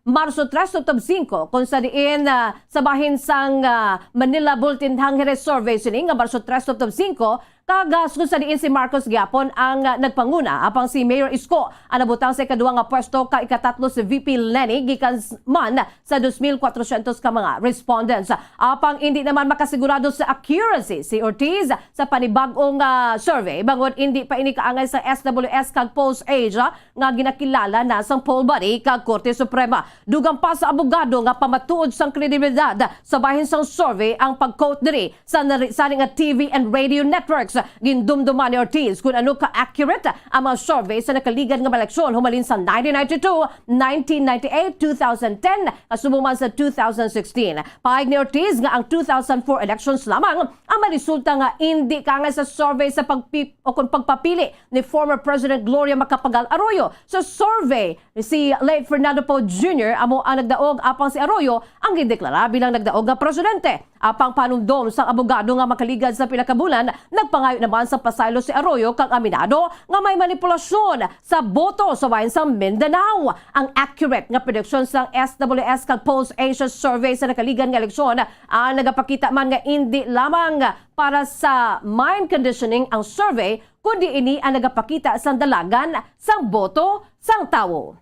Marso tres tubtob singko, kung sa diin, ah, sa bahin sang, ah, Manila Bulletin Tangery survey sini nga Marso tres tubtob singko, kag, ah, kung sa diin si Marcos gyapon ang, ah, nagpanguna, apang si Mayor Isko ang nabutang sa ikaduha nga pwesto, kag ikatatlo si V P Leni gikan s-, man sa dos mil kwatrosyentos ka mga respondents. Apang indi naman makasigurado sa accuracy si Ortiz sa panibag-ong, ah, survey, bangod indi pa ini kaangay sa S W S kag Pulse Asia nga ginakilala na sang poll body kag Korte Suprema. Dugang pa sa abogado nga pamatuod sang kredibilidad sa bahin sang survey ang pag-quote diri sa nari-, sani nga T V and radio networks. Gindumduman ni Ortiz kung ano ka-accurate ang mga survey sa nakaligad nga mga eleksyon humalin sa nineteen ninety-two, nineteen ninety-eight, two thousand ten, kasubong man sa two thousand sixteen. Paig ni Ortiz nga ang two thousand four elections lamang ang may resulta nga indi kaangay sa survey sa pagpi-, o kung pagpapili ni former President Gloria Macapagal Arroyo. Sa survey, si late Fernando Poe Junior amo ang nagdaog, apang si Arroyo ang gindeklara bilang nagdaog nga presidente. Apang panumdom sang abogado nga makaligad sa pila ka bulan, nagpangayo naman sa pasaylo si Arroyo kag aminado nga may manipulasyon sa boto sa bahin sang Mindanao. Ang accurate nga prediksyon sang S W S kag Pulse Asia survey sa nakaligad nga eleksyon ang nagapakita man nga indi lamang para sa mind conditioning ang survey, kundi ini ang nagapakita sang dalagan sang boto sang tawo.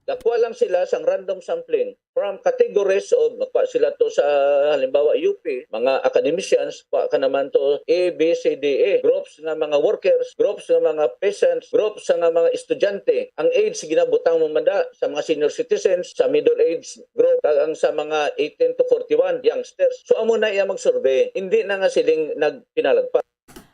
Nakuha lang sila sang random sampling from categories of, nakuha sila to sa, halimbawa, U P, mga academicians, kuha ka naman to A, B, C, D, E, groups nga mga workers, groups nga mga peasants, groups nga mga estudyante. Ang age, ginabutang mo man da sa mga senior citizens, sa middle age group, kag ang sa mga eighteen to forty-one, youngsters. So, amo na iya mag-survey. Hindi na nga siling nagpinalagpas.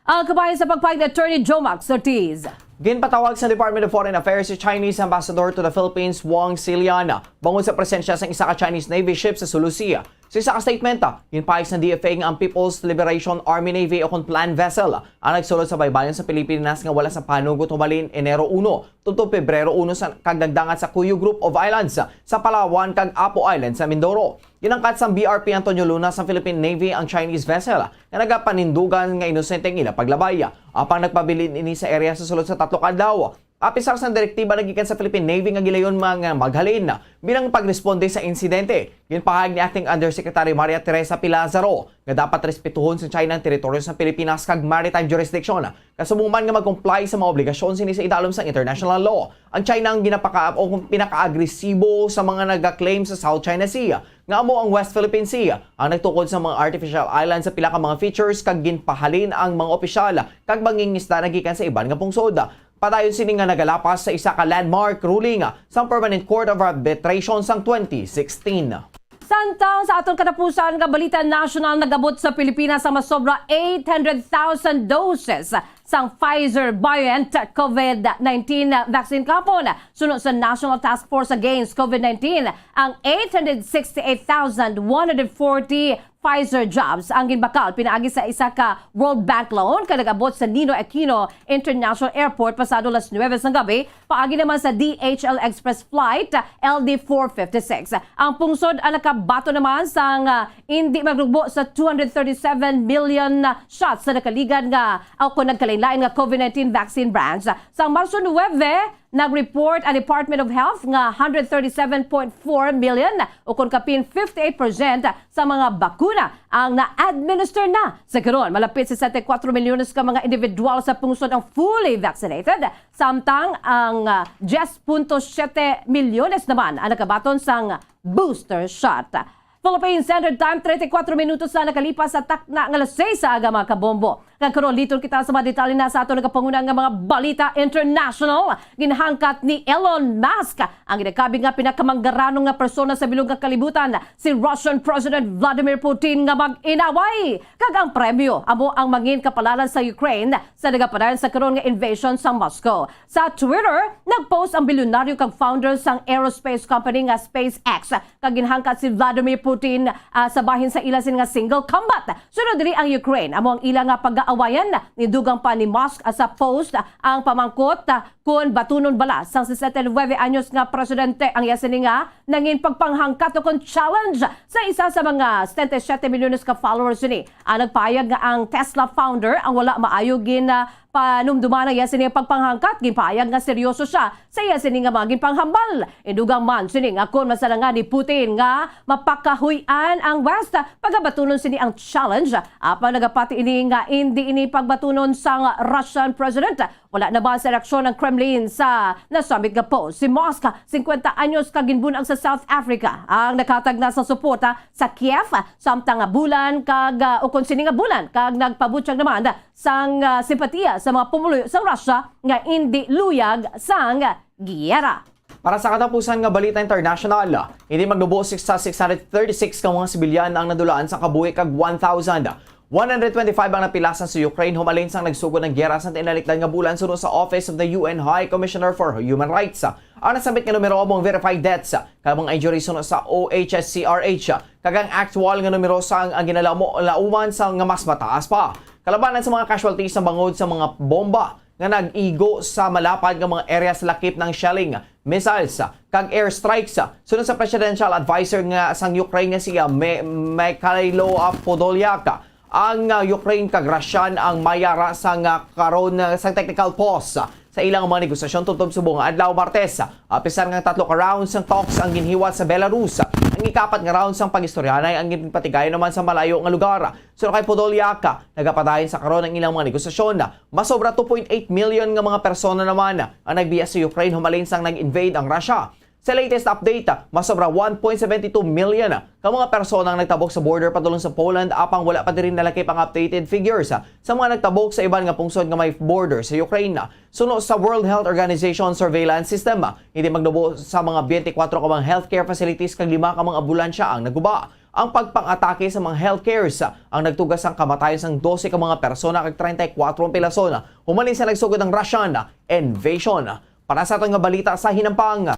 Ang kabahin sa pagpahayag ni Attorney Joe Max Ortiz. Ginpatawag sa Department of Foreign Affairs si Chinese Ambassador to the Philippines, Wang Xilian, bangod sa presensya sang isa ka Chinese Navy ship sa Sulu Sea. Sa isa ka statement, ah, ginpahayag sang D F A nga ang People's Liberation Army Navy o kon PLAN vessel, ah, ang nagsulod sa baybayon sa Pilipinas nga wala sang panugot humalin Enero uno tubtob Pebrero uno sa, kag nagdangat sa Cuyo Group of Islands, ah, sa Palawan kag Apo Island sa Mindoro. Ginangkat sang B R P Antonio Luna sang Philippine Navy ang Chinese vessel, ah, nga nagapanindugan nga inosente ang ila paglabay. Apang nagpabilin ini sa area sa sulod sa tatlo ka adlaw. Apisar sang direktiba nagikan sa Philippine Navy nga gilayon man nga maghalin bilang pagresponde sa insidente. Ginpahayag ni Acting Undersecretary Maria Teresa P. Lazaro nga dapat respetuhon sa China ang teritoryo sa Pilipinas kag maritime jurisdiction, kasubong man nga mag-comply sa mga obligasyon sini sa idalom sang international law. Ang China ang ginapaka o pinakaagresibo sa mga nagaklaim sa South China Sea, nga amo ang West Philippine Sea, ang nagtukod sa mga artificial island sa pila ka mga features kag ginpahalin ang mga opisyal kag mangingisda nagikan sa iban nga pungsod. Padayon sini nga nagalapas sa isa ka landmark ruling sang Permanent Court of Arbitration sang twenty sixteen. Samtang sa aton katapusan nga balita nasyonal, nag-abot sa Pilipinas ang masobra eight hundred thousand doses sang Pfizer-BioNTech COVID nineteen vaccine kahapon. Suno sa National Task Force Against COVID nineteen, ang eight hundred sixty-eight thousand one hundred forty Pfizer jabs ang ginbakal pinaagi sa isa ka World Bank loan kag nag-abot sa Ninoy Aquino International Airport pasado las nuwebe sang gabi, paagi naman sa D H L Express Flight L D four fifty-six. Ang pungsod ang nakabaton naman sang, ah, indi magrugbo sa two hundred thirty-seven million shots sa nakaligad nga o kon nagkalain-lain nga COVID nineteen vaccine brands. Sa Marso nuwebe, nag-report ang Department of Health nga hundred thirty-seven point four million, o kon kapin fifty-eight percent sa mga bakuna ang na-administer na. Sa karon, malapit sesenta y kuatro milyones ka mga individual sa pungsod ang fully vaccinated, samtang ang, ah, diyes punto siyete milyones naman ang nakabaton sang booster shot. Philippine Standard Time, treinta y cuatro minutos na nakalipas sa takna nga alas seis sa aga, mga kabombo. Nga karon, liton kita sa mga detalye na sa aton nagapanguna nga mga balita international. Ginhangkat ni Elon Musk, ang ginakabig nga pinakamanggaranong nga persona sa bilog nga kalibutan, si Russian President Vladimir Putin, nga mag-inaway. Kag ang premyo amo ang mangin kapalalan sa Ukraine sa nagapadayon sa karon nga invasion sa Moscow. Sa Twitter, nag-post ang bilyonaryo kag founder sang aerospace company nga SpaceX, kag ginhangkat si Vladimir Putin, ah, sa bahin sa ila sini nga single combat. Sunod diri ang Ukraine, amo ang ila nga pag-aawayan. Nidugang pa ni Musk, ah, sa post, ah, ang pamangkot, ah, kon batunon bala sang sesenta y nuebe anyos nga presidente ang iya sini nga nangin pagpanghangkat o kon challenge sa isa sa mga setenta y siyete milyones ka followers sini. Ang nagpahayag nga ang Tesla founder ang wala maayo gin, ah, panumduman ang iya sini nga pagpanghangkat, ginpahayag nga seryoso sia sa iya sini nga mga ginpanghambal. Inugang man sini nga kon masalangan ni Putin nga mapakahuy-an ang West, pagabatunon sini ang challenge. Apan nagapati ini nga indi ini pagbatunon sang Russian president. Wala naman sa reaksyon ang Kremlin sa nasambit nga post. Si Musk, singkwenta anyos kag ginbun-ag sa South Africa, ang naghatag na sa suporta sa Kiev, samtang nga bulan kag, ah, ukon sini nga bulan kag nagpabutyag naman sang, ah, simpatiya sa mga pumuluyo sa Russia nga indi luyag sang giyera. Para sa katapusan nga balita international, hindi magnubo sa six hundred thirty-six ka mga sibilyan ang nadulaan sa kabuhi kag one thousand one hundred twenty-five ang napilasan sa Ukraine humalin sang nagsugod ang giyera sa tinalikdan nga bulan, suno sa Office of the U N High Commissioner for Human Rights. Ang nasambit nga numero amo ang verified deaths kag mga injuries suno sa O H C R H, kag ang actual nga numero sang ang ginalamo-, lauman sa nga mas mataas pa. Kalabanan sa mga casualties sa bangod sa mga bomba nga nag-igo sa malapad nga mga area sa lakip ng shelling, missiles, kag airstrikes. Suno sa presidential advisor nga sang Ukraine nga si, ah, Me-, Mikhailo, ah, Podolyak, ang, ah, Ukraine kag Russian ang mayara sang, ah, karon, ah, sang technical pause sa ilang mga negosasyon tubtob subong nga adlaw, Martes. Apisar nga tatlo ka rounds sang talks ang ginhiwat sa Belarus, ang ikapat nga round sang pag-istoryanay ang ginpatigayon naman sa malayo nga lugar. Suno kay Podolyak, nagapadayon sa karon ang ilang mga negosasyon. Masobra two point eight million nga mga persona naman ang nagbiya sa Ukraine humalin sang nag-invade ang Russia. Sa latest update, masobra one point seven two million ka mga persona ang nagtabok sa border padulong sa Poland, apang wala pa diri nalakip ang updated figures sa mga nagtabok sa iban nga pungsod nga may border sa Ukraine. Suno sa World Health Organization surveillance system, hindi magnubo sa mga twenty-four ka mga healthcare facilities kag lima ka mga ambulansya ang naguba. Ang pagpang-atake sa mga healthcares ang nagtuga sang kamatayon sang dose ka mga persona kag treinta y cuatro ang pilason humalin sa nagsugod ang Russian invasion. Para sa aton nga balita sa hinampang,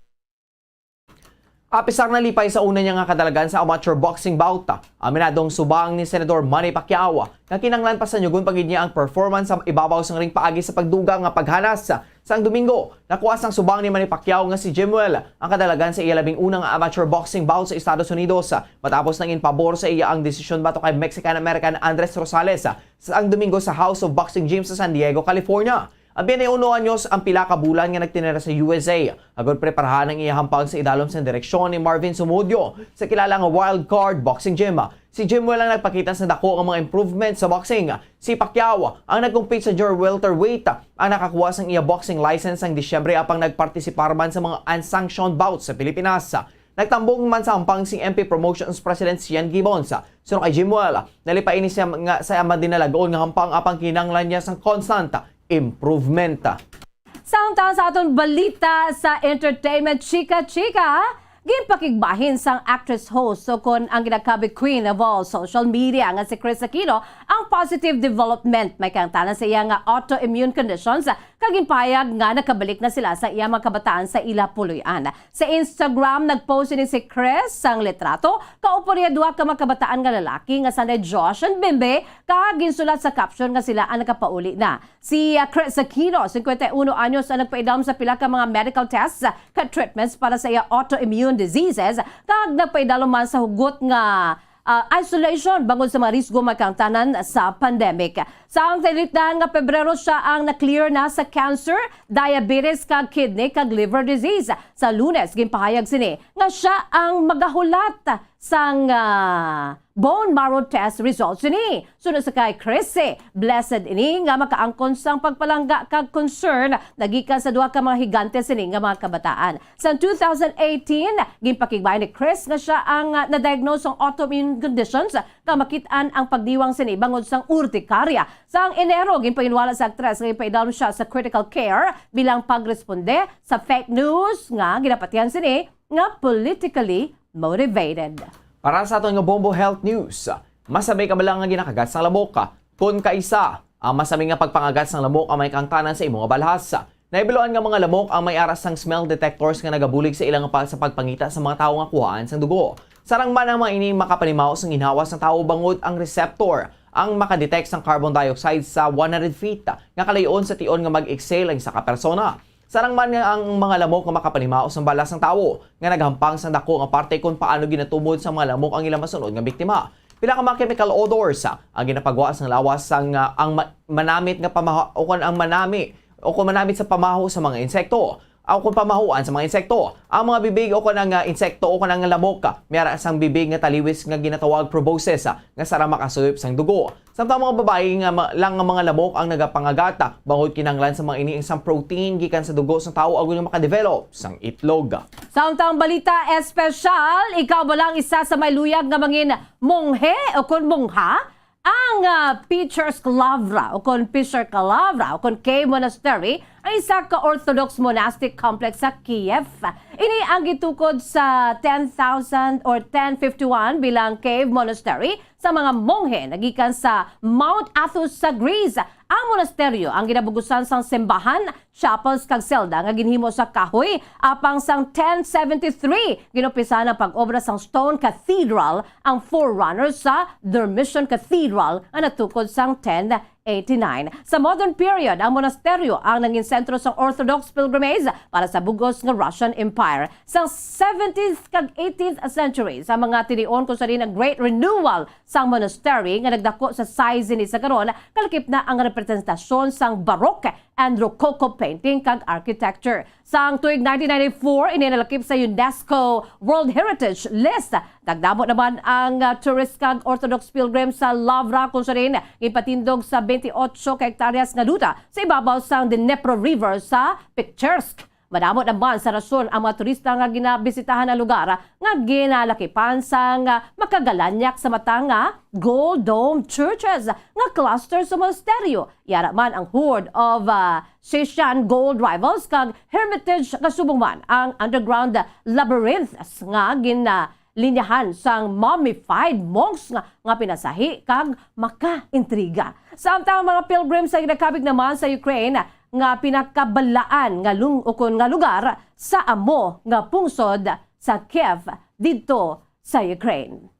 Apisar nalipay sa una niya nga kadalagan sa amateur boxing bout, aminadong subang ni Senador Manny Pacquiao nga kinahanglan pasanyugon pa gid niya ang performance sa ibabaw sang ring paagi sa pagdugang nga paghanas. Sang Domingo, nakuha sang subang ni Manny Pacquiao nga si Jimwell ang kadalagan sa iya labing una nga amateur boxing bout sa Estados Unidos, matapos nangin pabor sa iya ang desisyon batok kay Mexican-American Andres Rosales sang Domingo sa House of Boxing Gym sa San Diego, California. Ang twenty-one anyos ang pila ka bulan nga nagtinera sa U S A agod preparahan ang iya hampang sa idalom sang direksyon ni Marvin Sumudio sa kilala nga Wild Card Boxing Gym. Si Jimwell ang nagpakita sa dako nga mga improvement sa boxing. Si Pacquiao ang nag-compete sa junior welterweight ang nakakuha sang iya boxing license sang Disyembre, apang nagpartisipar man sa mga unsanctioned bouts sa Pilipinas. Nagtambong man sa hampang si M P Promotions President Sian Gibbons. Suno kay Jimwell, nalipay ini siya nga sa iya madinalagon nga hampang, apang kinahanglan niya sang constant improvement. Samtang sa aton balita sa entertainment, chika-chika, ginpakigbahin sang actress, host, o kon ang ginakabig queen of all social media nga si Kris Aquino ang positive development may kaangtanan sa iya nga autoimmune conditions, kag ginpahayag nga nakabalik na sila sa iya mga kabataan sa ila puloy-an. Sa Instagram, nag-post ini si Kris sang litrato kaupo niya duha ka mga kabataan nga lalaki nga sanday Josh and Bimbe, kag ginsulat sa caption nga sila ang nakapauli na. Si, ah, Kris Aquino, singkwenta y uno anyos, ang nagpaidalom sa pila ka mga medical tests, ah, kag treatments para sa iya autoimmune diseases, kag nagpaidalom man sa hugot nga, ah, isolation bangod sa mga risgo may kaangtanan sa pandemic. Sang tinalipdan nga Pebrero, siya ang na-clear na sa cancer, diabetes, kag kidney kag liver disease. Sa Lunes, ginpahayag sini nga siya ang magahulat sang, ah, bone marrow test results sini. Suno sa kay Kris, blessed ini nga makaangkon sang pagpalangga kag concern nagikan sa duha ka mga higante sini nga mga kabataan. Sa two thousand eighteen, ginpakigbahin ni Kris nga siya ang, ah, na-diagnose sang autoimmune conditions nga makit-an ang pagdiwang sini bangod sang urticaria. Sang Enero, ginpaginwala sa aktres nga ginpaidalom siya sa critical care bilang pagresponde sa fake news nga ginapatihan sini nga politically motivated. Para sa aton nga Bombo Health News, masami ka bala nga ginakagat sang lamok? Kon kaisa, ang masami nga pagpangagat sang lamok ang may kaangtanan sa imo nga balhas. Nahibaluan nga mga lamok ang may ara sang smell detectors nga nagabulig sa ila nga pa-, sa pagpangita sa mga tawo nga kuhaan sang dugo. Sarang man ang mga ini makapanimaho sang ginhawa sang tawo bangod ang receptor ang makadetect sang carbon dioxide sa one hundred feet nga kalayo-on sa tion nga mag-exhale ang isa ka persona. Sarang man nga ang mga lamok nga makapanimaho sang balhas sang tawo nga naghampang sang dako nga parte kon paano ginatumod sang mga lamok ang ilang masunod nga biktima. Pila ka mga chemical odors ang ginapagwa sang lawas sang, ah, ang ma-, manamit nga pamaho, o kon ang manami, o kon manamit sa pamaho sa mga insekto, o kon pamahuan sa mga insekto. Ang mga bibig o kon ang, ah, insekto o kon ang lamok, ah, may ara sang bibig nga taliwis nga ginatawag proboscis, ah, nga sarang makasuyop sang dugo. Samtang mga babayi nga ma-, lang nga mga lamok ang nagapangagat, ah, bangod kinahanglan sa mga ini sang protein gikan sa dugo sang tawo agod nga makadevelop sang itlog. Samtang balita espesyal, ikaw ba lang isa sa may luyag nga mangin monghe o kon mongha? Ang, ah, Pechterskaya Lavra o kon Pechterskaya Lavra o kon Cave Monastery ay isa ka Orthodox monastic complex sa Kiev. Ini ang gitukod sa ten thousand or ten fifty-one bilang Cave Monastery sa mga monghe nagikan sa Mount Athos sa Greece. Ang monasteryo ang ginabugusan sang simbahan, chapels kag selda nga ginhimo sa kahoy, apang sang ten seventy-three, ginumpisahan ang pag-obra sang stone cathedral, ang forerunner sa Dormition Cathedral nga natukod sang ten eighty-nine. Sa modern period, ang monasteryo ang nangin sentro sang Orthodox pilgrimage para sa bug-os nga Russian Empire. Sa seventeenth kag eighteenth century, sa mga tinion kung sa diin ang Great Renewal sang monastery nga nagdako sa size sini sa karon, kalakip na ang representasyon sang Baroque and Rococo painting kag architecture. Sang tuig nineteen ninety-four, ini nalakip sa UNESCO World Heritage List. Nagdamo naman ang, ah, tourist kag Orthodox pilgrim sa Lavra, kung sa diin ginpatindog sa twenty-eight ka hektaryas nga duta sa ibabaw sang Dnipro River sa Pechtersk. Madamo naman sa rason ang mga turista nga ginabisitahan ang lugar nga ginalakipan sang, ah, makagalanyak sa mata nga gold dome churches nga cluster sa monasteryo. Yara man ang Hoard of, ah, Sisyan Gold Rivals kag Hermitage, kasubong man ang underground labyrinths nga gin, ah, linyahan sang mummified monks nga, nga pinasahi kag makaintriga. Samtang ang mga pilgrims sa ginakabig naman sa Ukraine nga pinakabalaan nga lung-, ukon nga lugar sa amo nga pungsod sa Kiev didto sa Ukraine.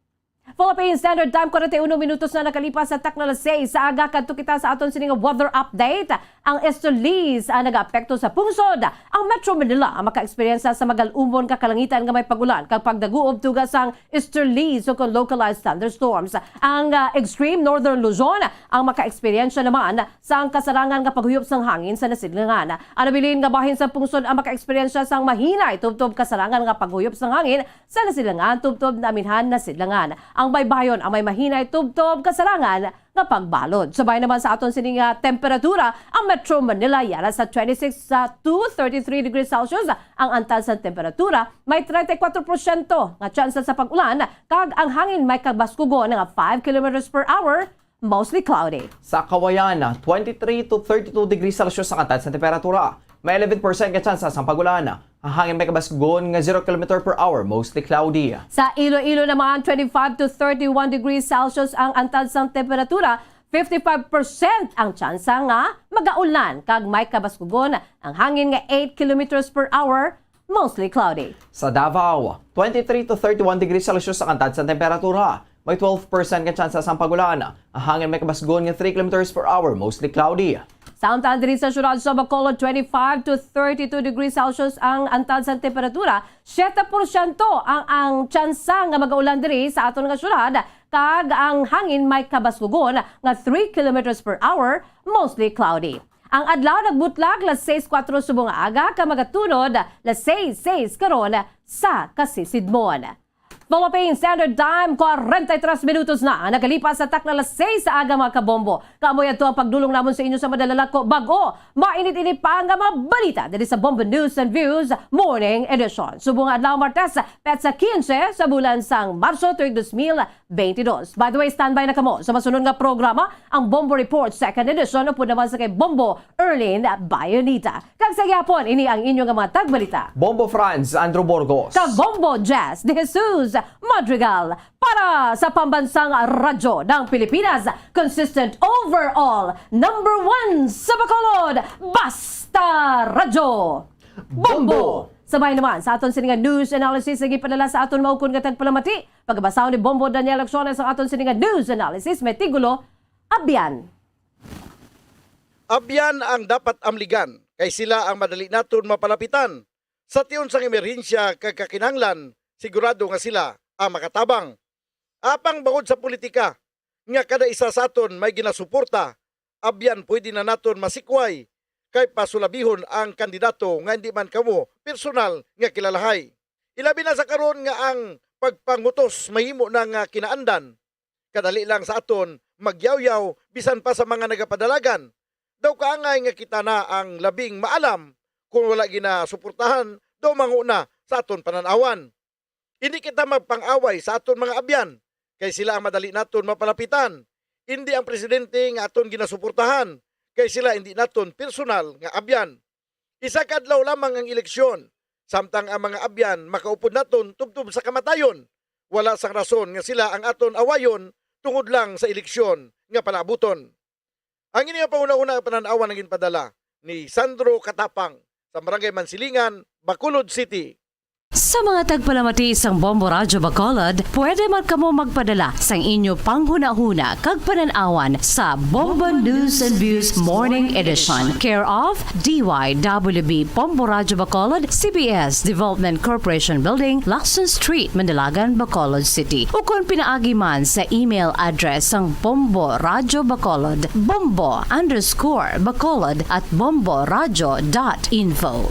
Philippine Standard Time, kwarenta y uno minutos na nakalipas sa takna alas seis sa aga. Kadto kita sa aton sini nga weather update. Ang easterlies ang nagaapekto sa pungsod. Ang Metro Manila ang maka-eksperyensya sa magal-umon ka kalangitan nga may pag-ulan kag pagdaguob tuga sang easterlies o kon localized thunderstorms. Ang, ah, extreme northern Luzon ang maka-eksperyensya naman sang kasarangan nga paghuyop sang hangin sa nasidlangan. Ang nabilin nga bahin sa pungsod ang maka-eksperyensya sang mahinay tubtob kasarangan nga paghuyop sang hangin sa nasidlangan tubtob naminhan nasidlangan. Ang baybayon ang may mahinay tubtob kasarangan nga pagbalod. Subay naman sa aton sini nga temperatura, ang Metro Manila yara sa twenty-six sa to thirty-three degrees Celsius. Ang antad sang temperatura may treinta y cuatro porsyento nga tsansa sa pag-ulan, kag ang hangin may kabaskugon nga five kilometers per hour, mostly cloudy. Sa Kawayan, twenty-three to thirty-two degrees Celsius ang antad sang temperatura. May eleven percent nga tsansa sang pag-ulan. Ang hangin may kabaskugon nga zero kilometer per hour, mostly cloudy. Sa Iloilo naman, twenty-five to thirty-one degrees Celsius ang antad sang temperatura, fifty-five percent ang tsansa nga magaulan, kag may kabaskugon ang hangin nga eight kilometers per hour, mostly cloudy. Sa Davao, twenty-three to thirty-one degrees Celsius ang antad sang temperatura. May twelve percent nga tsansa sang pag-ulan. Ang hangin may kabasgon nga three kilometers per hour, mostly cloudy. Samtang diri sa siyudad sa Bacolod, twenty-five to thirty-two degrees Celsius ang antad sang temperatura, siyete porsyento ang, ang tsansa nga magaulan diri sa aton nga siyudad, kag ang hangin may kabaskugon nga three kilometers per hour, mostly cloudy. Ang adlaw nagbutlag las seis kuwatro subong nga aga, kag magatunod las seis seis karon sa kasisidmon. Philippine Standard Time, kwarenta y tres minutos na ang nakalipas sa takna las seis sa aga, mga kabombo. Kamo yadto ang pagdulong namon sa inyo sa madala lang ko bag-o, mainit-init pa nga mga balita diri sa Bombo News and Views Morning Edition. Subong nga adlaw, Martes, petsa quince sa bulan sang Marso, tuig dos mil twenty-dos. By the way, standby na kamo sa masunod nga programa, ang Bombo Report Second Edition, upod naman sa kay Bombo Erlin Bayonita. Kag sa gihapon, ini ang inyo nga mga tagbalita, Bombo Franz Andrew Burgos. Kag Bombo Jazz de Jesus Madrigal para sa Pambansang Radyo ng Pilipinas, consistent overall, number one sa Bacolod, Basta Radyo Bombo. Bombo. Sabay naman sa aton sini nga news analysis nga gipadala sa aton maukon nga tagpalamati. Pagabasahon ni Bombo Daniel Acciones ang aton sini nga news analysis, may tigulo, Abyan. Abyan ang dapat amligan, kay sila ang madali naton mapalapitan. Sa tion sang emerhensya kag kakinahanglan, sigurado nga sila ang makatabang. Apang bangod sa politika nga kada isa sa aton may ginasuporta, abyan pwede na naton masikway kay pasulabihon ang kandidato nga indi man kamo personal nga kilalahay. Ilabi na sa karon nga ang pagpangutos mahimo na nga kinaandan. Kadali lang sa aton magyawyaw bisan pa sa mga nagapadalagan. Daw kaangay nga kita na ang labing maalam, kon wala ginasuportahan, daw mango na sa aton panan-awan. Indi kita magpang-away sa aton mga abyan, kay sila ang madali naton mapalapitan. Indi ang presidente nga aton ginasuportahan, kay sila indi naton personal nga abyan. Isa ka adlaw lamang ang eleksyon, samtang ang mga abyan makaupod naton tubtob sa kamatayon. Wala sang rason nga sila ang aton awayon tungod lang sa eleksyon nga palaabuton. Ang ini nga panghunahuna nga panan-awan ang ginpadala ni Sandro Katapang sa Barangay Mansilingan, Bacolod City. Sa mga tagpalamati sang Bombo Radyo Bacolod, pwede man kamo magpadala sang inyo panghunahuna kag panan-awan sa Bombo News and Views Morning Edition, care of D Y W B Bombo Radyo Bacolod, C B S Development Corporation Building, Lacson Street, Manalagan, Bacolod City, ukon pinaagi man sa email address sang Bombo Radyo Bacolod, bombo underscore bacolod at bomboradyo dot info.